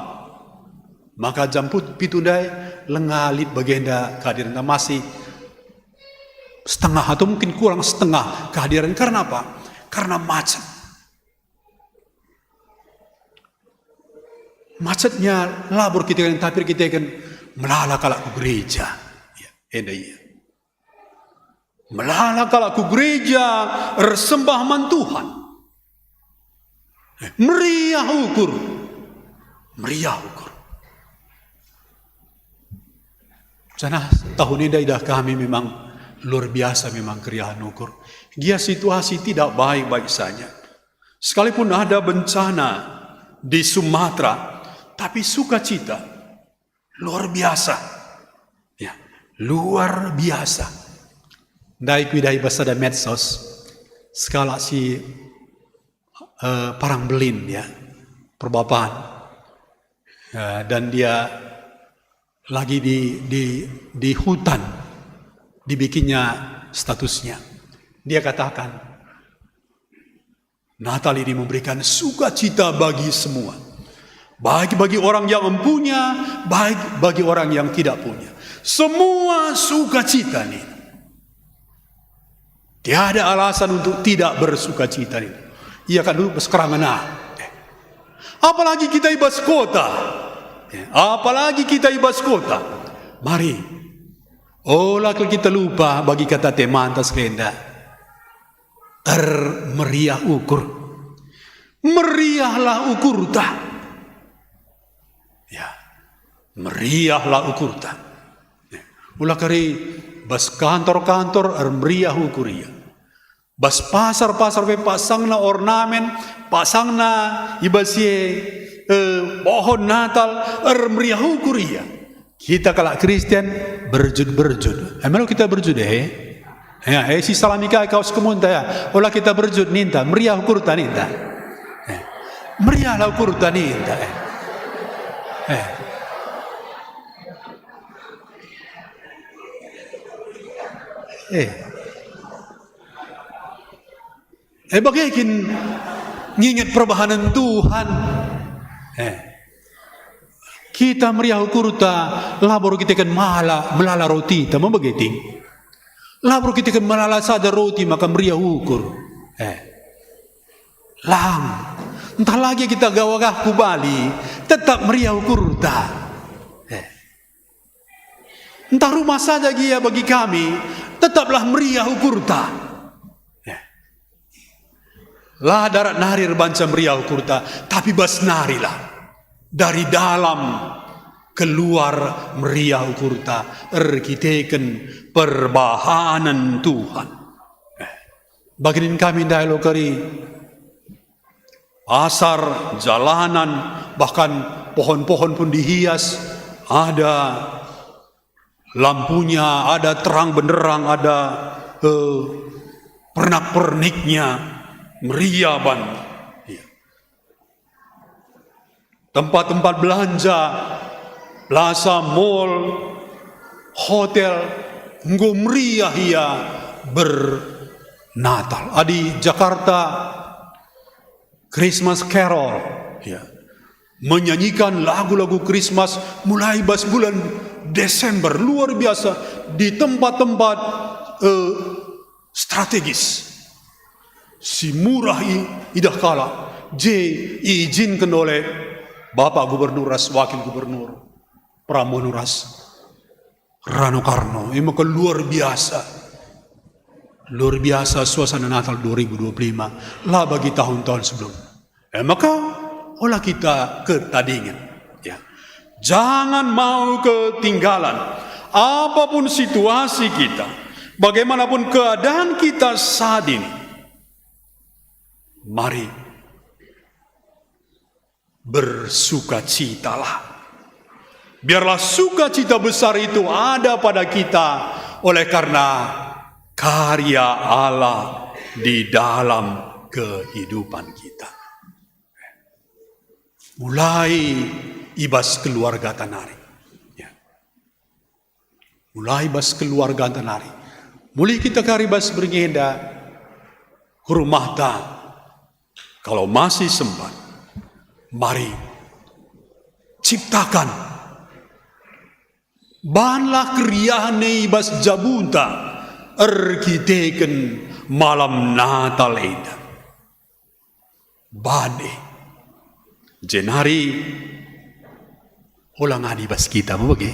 maka jam put-, pitu ndai langa lit bagenda kehadiran, masih setengah atau mungkin kurang setengah kehadiran. Karena apa? Karena macet. Macetnya labo erkiteken, tapi erkiteken melala kalak ku gereja. Ya, enda ia. Melala kalak ku gereja ersembah man Tuhan. Meriah ukur. Meriah ukur. Janah tahun enda idah kami memang luar biasa, memang keriahen ukur. Gia situasi tidak baik-baik saja. Sekalipun ada bencana di Sumatera, tapi sukacita luar biasa. Ya, luar biasa. Ndai kuidah i bas sada medsos, sekalak si, eh, parang mbelin, ya, perbaban. Ya, dan dia lagi di, di, di hutan, dibikinnya statusnya. Dia katakan, Natal ini memberikan sukacita bagi semua. Baik bagi orang yang punya, baik bagi orang yang tidak punya. Semua sukacita nih. Tiada alasan untuk tidak bersukacita nih. Ia kan dulu bas kerangen ah. Eh. Apalagi kita i bas kota. Eh, apalagi kita i bas kota. Mari. Ola kal kita lupa bagi kata temanta sekenda. Ermeriah ukur. Meriahlah ukurta. Ya, meriahlah ukurta. Ya. Ula kari bas kantor-kantor ermeriah ukur ia. Bas pasar-pasar pe pasangna ornamen, pasangna i bas e, eh, pohon Natal, ermeriah ukur ia. Kita kalak Kristen berjud-berjud. Emang kita berjud, eh? Ya, eh, si salami kai kaus kemunta, ya. Ola kita berjud ninta, meriah ukurta ninta. Eh, meriahlah ukurta ninta, eh. Eh. Eh. Eh, bage kin nginget perbahanen Tuhan. Eh. Kita meriah ukurta, labo erkiteken mala, melala rotita, me bage ting. Labo erkiteken melala sada roti maka meriah ukur. Eh. Lang. Ntah lagi kita gawagah ku Bali, tetap meriah ukurta. Eh. Ntah rumah saja gia bagi kami, tetaplah meriah ukurta. Eh. La darat nari erbanca meriah ukurta, tapi bas narilah. Dari dalam keluar meriah ukurta erkiteken perbahanen Tuhan. Eh, baginin kami ndai lo kari. Pasar, jalanan, bahkan pohon-pohon pun dihias. Ada lampunya, ada terang benderang, ada, eh, pernak-perniknya, meriah banget. Iya. Tempat-tempat belanja, plaza, mall, hotel, enggo meriah ia bernatal. Adi Jakarta, Christmas Carol, ya. Menyanyikan lagu-lagu Christmas mulai bas bulan Desember, luar biasa di tempat-tempat, eh, strategis. Si murah i, idah kalak, je iijinken oleh Bapak Gubernur ras Wakil Gubernur, Pramono ras Rano Karno, e maka luar biasa. Luar biasa suasana Natal dua ribu dua puluh lima, la bagi tahun-tahun sebelum. Eh, maka ola kita ketadingen, ya. Jangan mau ketinggalan. Apapun situasi kita, bagaimanapun keadaan kita saat ini, mari bersukacitalah. Biarlah sukacita besar itu ada pada kita oleh karena karya Allah di dalam kehidupan kita. Mulai i bas keluargata nari. Ya. Mulai bas keluargata nari. Mulih kita kari bas berngi enda ku rumahta. Kalau masih sempat, mari ciptakan. Banlah keriahen e i bas jabunta erkiteken malam Natal enda. Bane. Jenari ola ngadi bas kita, me bage?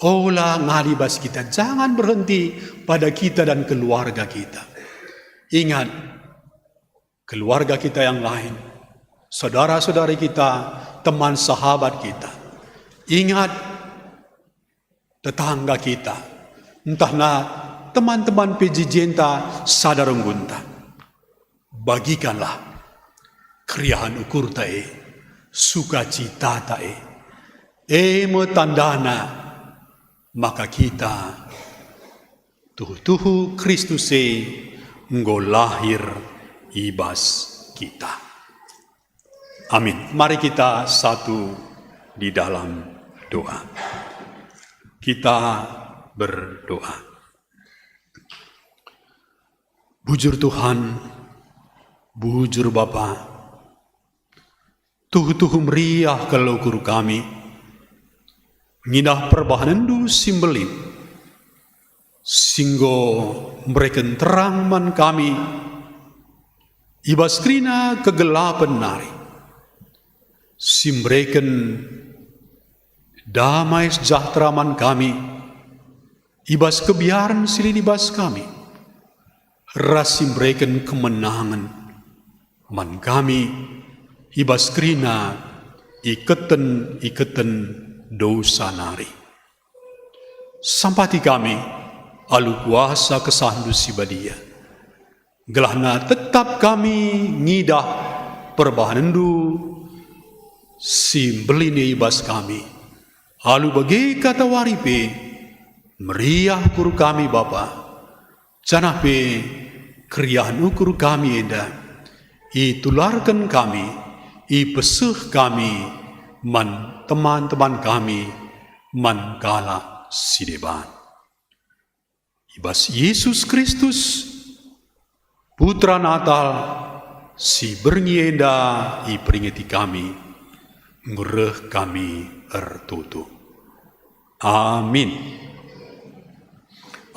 Ola ngadi bas kita, jangan berhenti pada kita dan keluarga kita. Ingat, keluarga kita yang lain, saudara-saudari kita, teman sahabat kita. Ingat, tetangga kita, ntahna teman-teman P J J-nta sada renggunta. Bagikanlah keriahen ukurta e, sukacitata e. E me tandana maka kita tuhu-tuhu Kristus e enggo lahir i bas kita. Amin. Mari kita satu di dalam doa. Kita berdoa. Bujur Tuhan, bujur Bapa, tuhu-tuhu meriah kal ukur kami, ngidah perbahanenNdu si mbelin, si enggo mereken terang man kami, i bas kerina kegelapen nari, si mereken damai sejahtera man kami, i bas kebiaren si lit i bas kami, ras si mereken kemenangen man kami, i bas kerina iketen-iketen dosa nari. Sampati kami alu kuasa KesahNdu si Badia, gelahna tetap kami ngidah perbahanenNdu si mbelin e i bas kami. Alu bage katawari pe, meriah ukur kami, Bapa, janah pe keriahen ukur kami enda itularken kami, ipeseh kami man teman-teman kami, man kalak si deban. I bas Yesus Kristus, Putra Natal, si berngi enda iperingeti kami, enggo reh kami ertoto. Amin.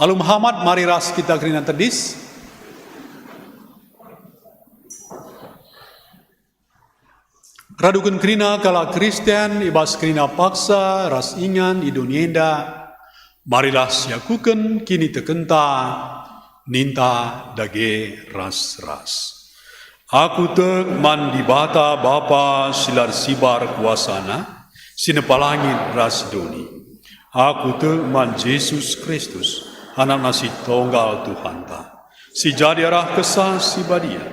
Alu mehamat, mari ras kita kerina tedis. Raduken kerina kalak Kristen i bas kerina paksa ras ingan i doni enda, marilah siakuken kinitekenta, ninta dage ras-ras. Aku tek man Dibata Bapa si la ersibar kuasaNa, si nepa langit ras doni. Aku tek man Jesus Kristus, AnakNa si Tonggal Tuhanta, si jadi arah Kesah Si Badia,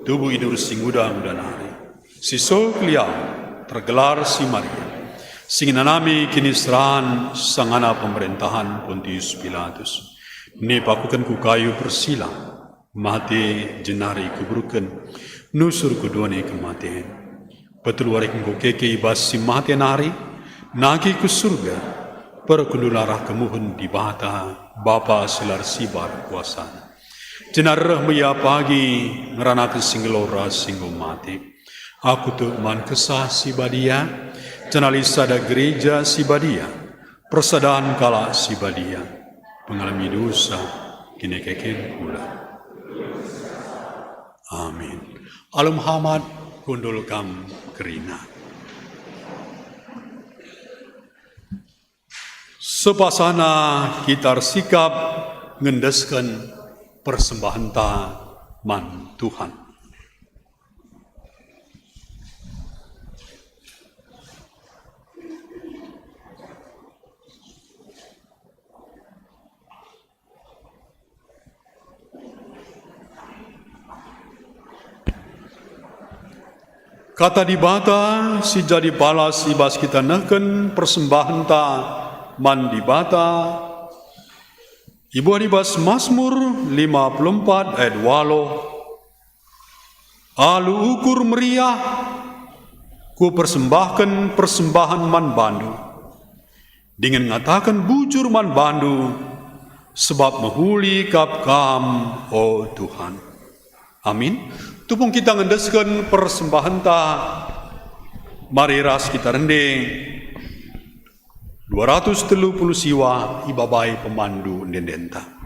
tubuh i Duri si Nguda-nguda nari, si seh keliahen, tergelar si Maria, si ngenanami kiniseran sangana pemerentahen Pontius Pilatus, nipakuken ku kayu persilang, mate jenari ikuburken, nusur ku doni kematen. Petelu wari enggo keke i bas si mate nari, nangkih ku Surga, perkundul arah kemuhen Dibata, Bapa si la ersibar kuasaNa. Jenari reh me Ia pagi ngeranaken si nggeluh ras si enggo mate. Aku tek man Kesah Si Badia, janah lit sada Gereja Si Badia, persadan kalak si badia, pengalemi dosa, kinekeken kula. Amin. Alu mehamat, kundul kam kerina. Sepasana kita ersikap ngendesken Persembahenta man Tuhan. Kata Dibata si jadi balas i bas kita nehken persembahenta man Dibata, ibuah i bas Masmur lima puluh empat ayat waluh, "Alu ukur meriah kupersembahken persembahen man bandu, dingen ngataken bujur man bandu, sebab mehuli kap Kam, o Tuhan." Amin. Tupung kita ngendesken persembahenta, mari ras kita rende dua ratus telu puluh siwa ibabai pemandu ende-endenta.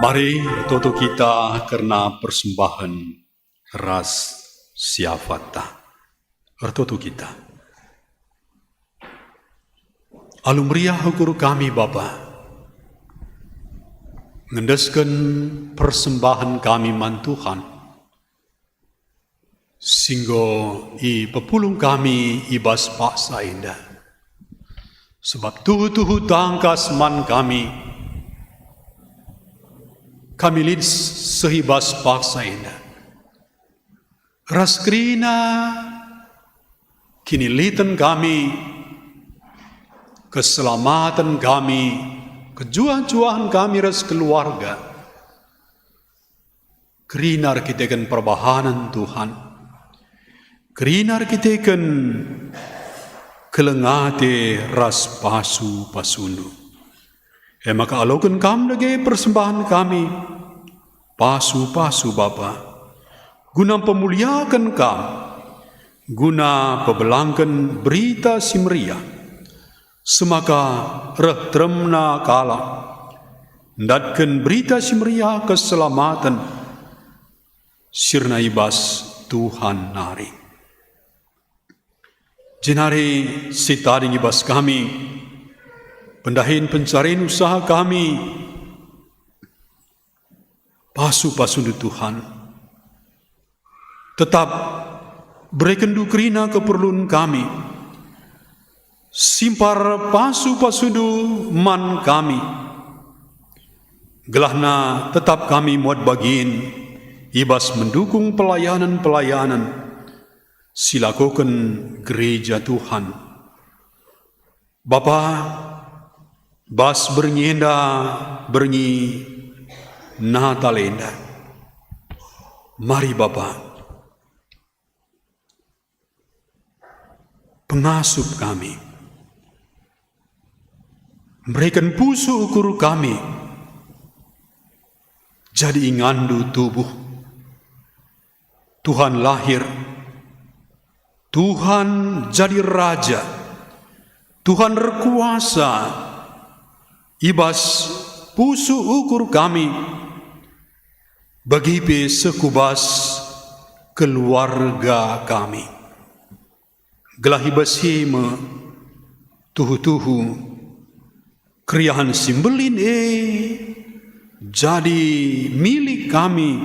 Mari ertoto kita kerna persembahen ras siafatta. Ertoto kita. Alu meriah ukur kami, Bapa, ngendesken persembahen kami man Tuhan, si enggo ipepulung kami i bas paksa enda. Sebab tuhu-tuhu tangkas man kami, kami lit seh i bas paksa enda. Ras kerina kiniliten kami, keselamaten kami, kejuah-juahen kami ras keluarga. Kerina erkiteken perbahanen Tuhan, kerina erkiteken keleng ate ras pasu-pasundu. E maka aloken Kam dage persembahen kami, pasu-pasu Bapa, guna mpemuliaken Kam, guna pebelangken Berita Si Meriah, semaka reh teremna kalak ndatken Berita Si Meriah keselamaten si erna i bas Tuhan nari. Jenari si tading i bas kami, pendahin pencaren usaha kami, pasu-pasundu Tuhan. Tetap berekenNdu kerina keperlun kami. Simpar pasu-pasuNdu man kami, gelahna tetap kami muat bagin i bas mendukung pelayanen-pelayanen si lakoken gereja Tuhan. Bapa, bas berngi enda, berngi Natal enda, mari Bapa, pengasup kami, mereken pusuh ukur kami jadi inganNdu tubuh. Tuhan lahir, Tuhan jadi Raja, Tuhan erkuasa i bas pusuh ukur kami, bage pe seh ku bas keluarga kami. Gelah i bas si me tuhu-tuhu keriahen si mbelin e jadi milik kami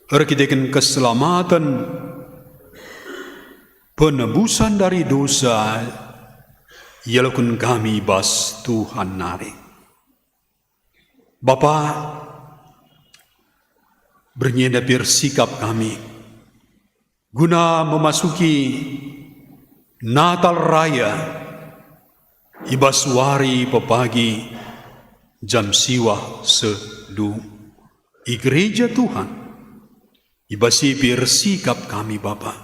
erkiteken keselamaten, penebusan dari dosa ialoken kami i bas Tuhan nari. Bapa, berngi enda pe ersikap kami guna memasuki Natal Raya i bas wari pepagi jam siwah seh du i gereja Tuhan. I bas si pe ersikap kami, Bapa.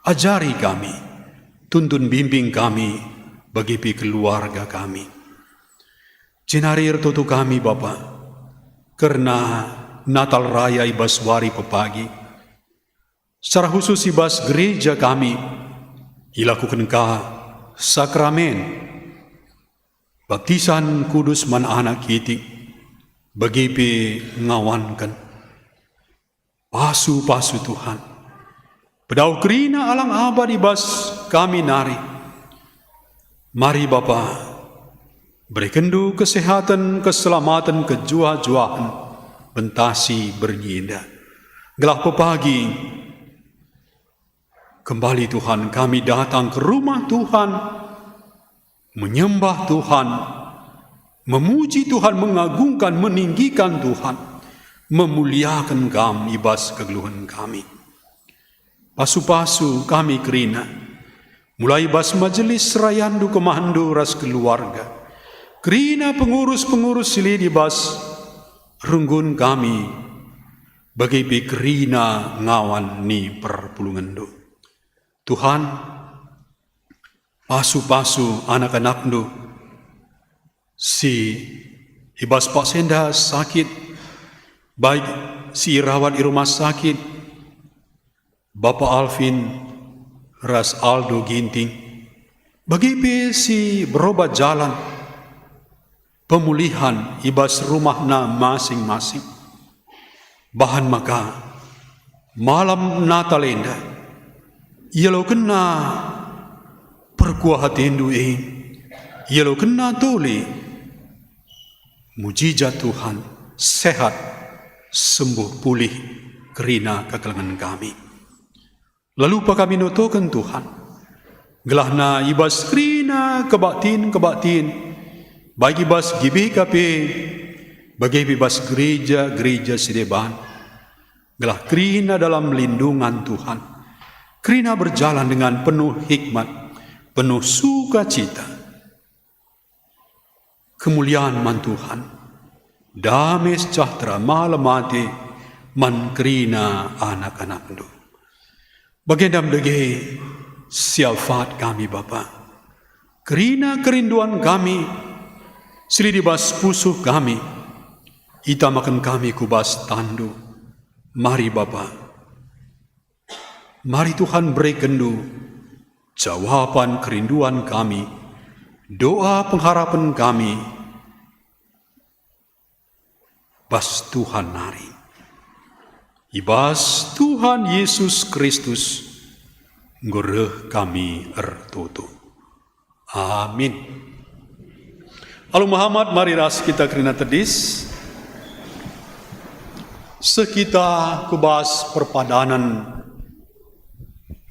Ajari kami, tuntun bimbing kami, bage pe keluarga kami. Jenari ertoto kami, Bapa, kerna Natal Raya i bas wari pepagi. Secara khusus i bas gereja kami, ilakoken ka sakramen baptisan kudus man anak kitik, bage pe ngawanken. Pasu-pasu Tuhan, pedauh kerina alang abad i bas kami nari. Mari Bapa, berekenNdu kesehaten, keselamaten, kejuah-juahen, bentasi berngi enda. Gelah pepagi kembali Tuhan kami datang ke rumah Tuhan, menyembah Tuhan, memuji Tuhan, mengagungkan, meninggikan Tuhan, memuliaken Kam i bas kegeluhen kami. Pasu-pasu kami kerina, mulai bas majelis serayanNdu, kemahenNdu ras keluarga, kerina pengurus-pengurus si lit i bas runggun kami, bage pe kerina ngawan ni perpulungenNdu. Tuhan, pasu-pasu anak-anakNdu si i bas paksa enda sakit, baik si irawat i rumah sakit, Bapa Alvin ras Aldo Ginting, bage pe si berobat jalan, pemulihan i bas rumahna masing-masing. Bahan maka malam Natal enda ialokenna perkuah atendu e, ialokenna tole mujijat Tuhan, sehat, sembuh pulih kerina kekelengen kami. Lalu pakami notoken Tuhan, gelahna i bas kerina kebaktin-kebaktin, bagi i bas G B K P, bagi pe i bas gereja-gereja si deban, gelah kerina dalam lindungan Tuhan, kerina berjalan dengan penuh hikmat, penuh sukacita. Kemulian man Tuhan, dame sejahtera malem ate man kerina anak-anakndu. Bagenda me dage sialfat kami, Bapa. Kerina kerinduan kami, si lit i bas pusuh kami, itamaken kami ku bas tanNdu. Mari, Bapa. Mari Tuhan berekenndu jawaban kerinduan kami, doa pengharapen kami, bas Tuhan nari. I bas Tuhan Yesus Kristus enggo reh kami ertoto. Amin. Alu mehamat, mari ras kita kerina tedis. Seh kita ku bas perpadanen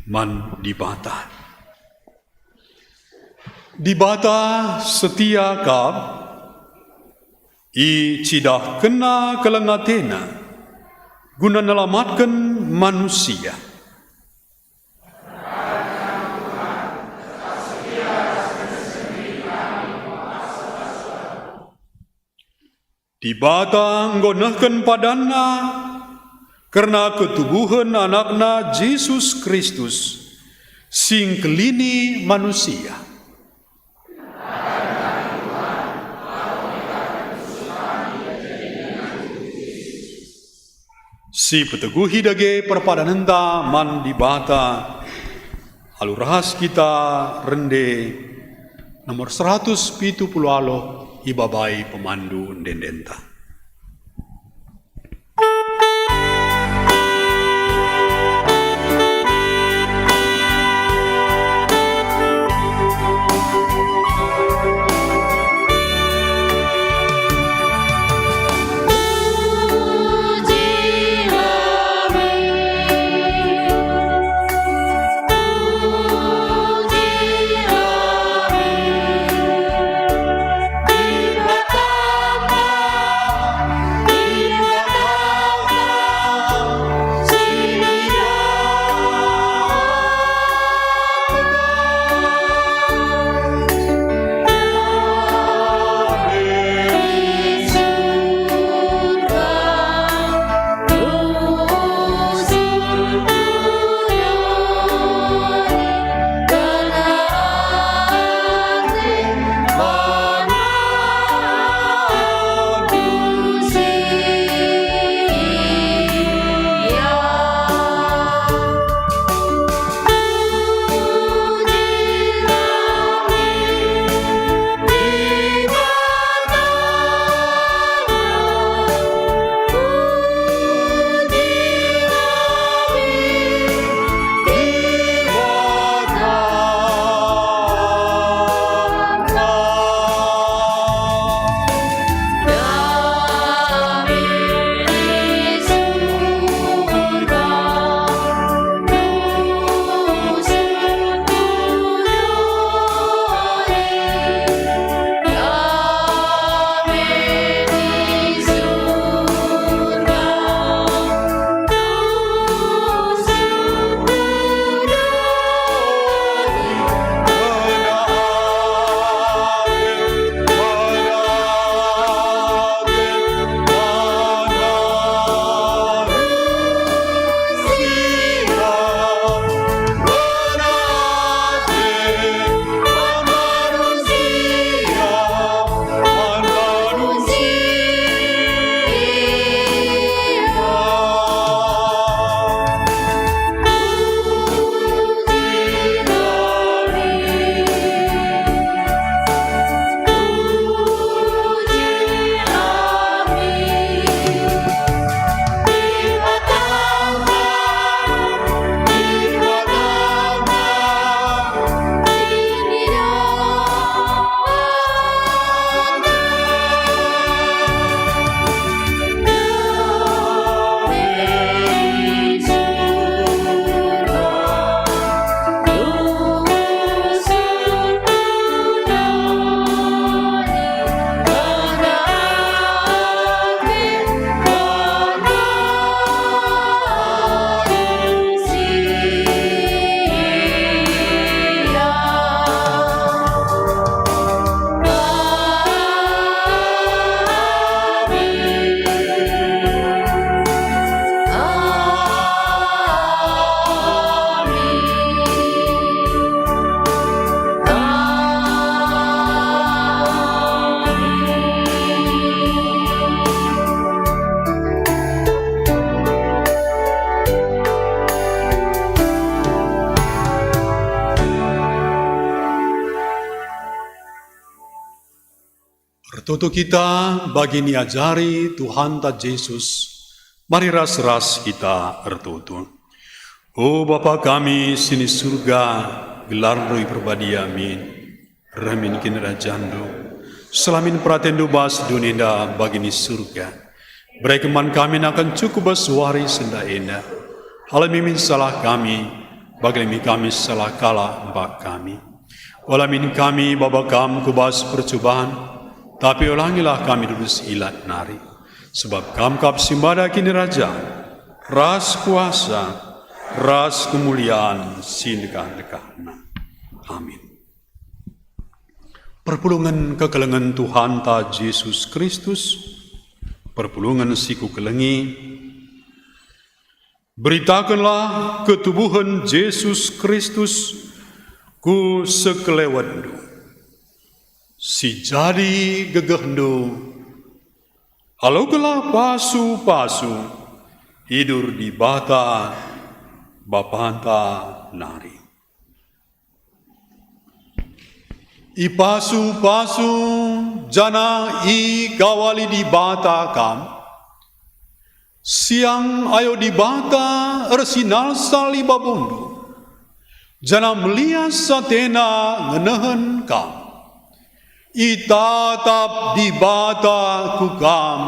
man Dibata. Dibata setia kap, icidahkenNa keleng ateNa guna nelamatken manusia. Dibata enggo nehken padanNa kerna ketubuhen AnakNa Jesus Kristus, si ngkelini manusia. Si peteguhi dage perpadanenta man Dibata, alu ras kita rende nomor seratus pitu puluh alo ibabai pemandu ende-endenta. Tutu kita bagi niajari Tuhanta Jesus, mari ras-ras kita ertutu. O Bapa kami si ni Surga, gelarNdu iperbadia min, reh min kinirajanNdu, seh la min peratenNdu bas doni enda bagi ni Surga. Bereken man kami nakan cukup bas wari si enda. Alemi min salah kami, bagi la min kami salah kalak mba kami. Ola min kami baba Kam ku bas percuban, tapi olangilah kami dulu si ilat nari. Sebab Kam kap si mada kinirajan, ras kuasa, ras kemulian si ndekah-ndekahna. Amin. Perpulungen kekelengen Tuhanta Jesus Kristus, perpulungen si kukelengi, beritakenlah ketubuhen Jesus Kristus ku sekelewetndu. Si jadi gegehndu, alokenlah pasu-pasu idur Dibata Bapanta nari. Ipasu-pasu janah ikawali Dibata kam. Siang ayo Dibata ersinalsal i babondu, janah melias ateNa ngenehen kam. Itatap Dibata ku kam,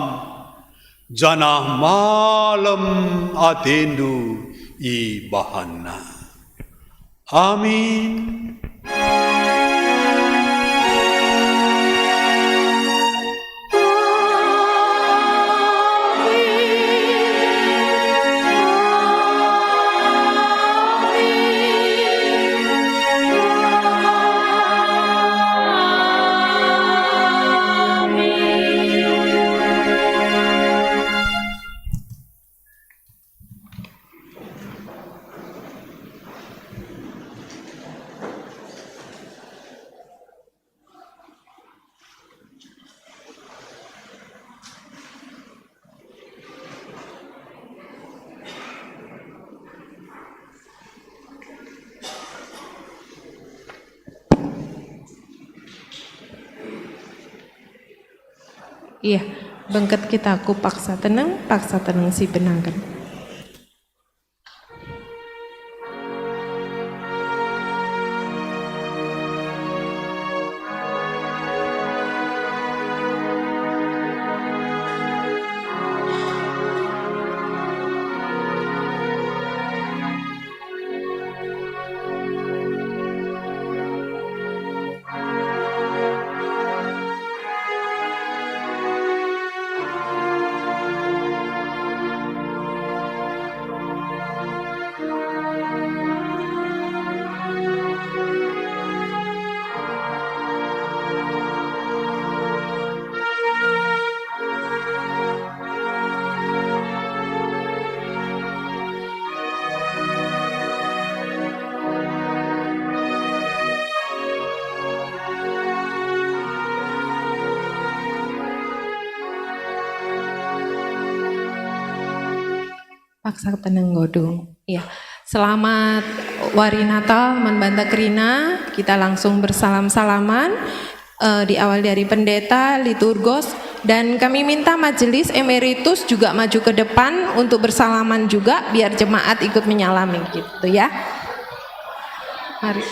janah malem atendu ibahanNa. Amin. Iya, bengket kita ku paksa teneng, paksa teneng si benangken. Paksa teneng nggo dung. Ya, selamat wari Natal man banta kerina. Kita langsung bersalam-salaman. Eh, diawali dari pendeta, liturgos, dan kami minta majelis emeritus juga maju ke depan untuk bersalaman juga, biar jemaat ikut menyalami gitu ya. Mari.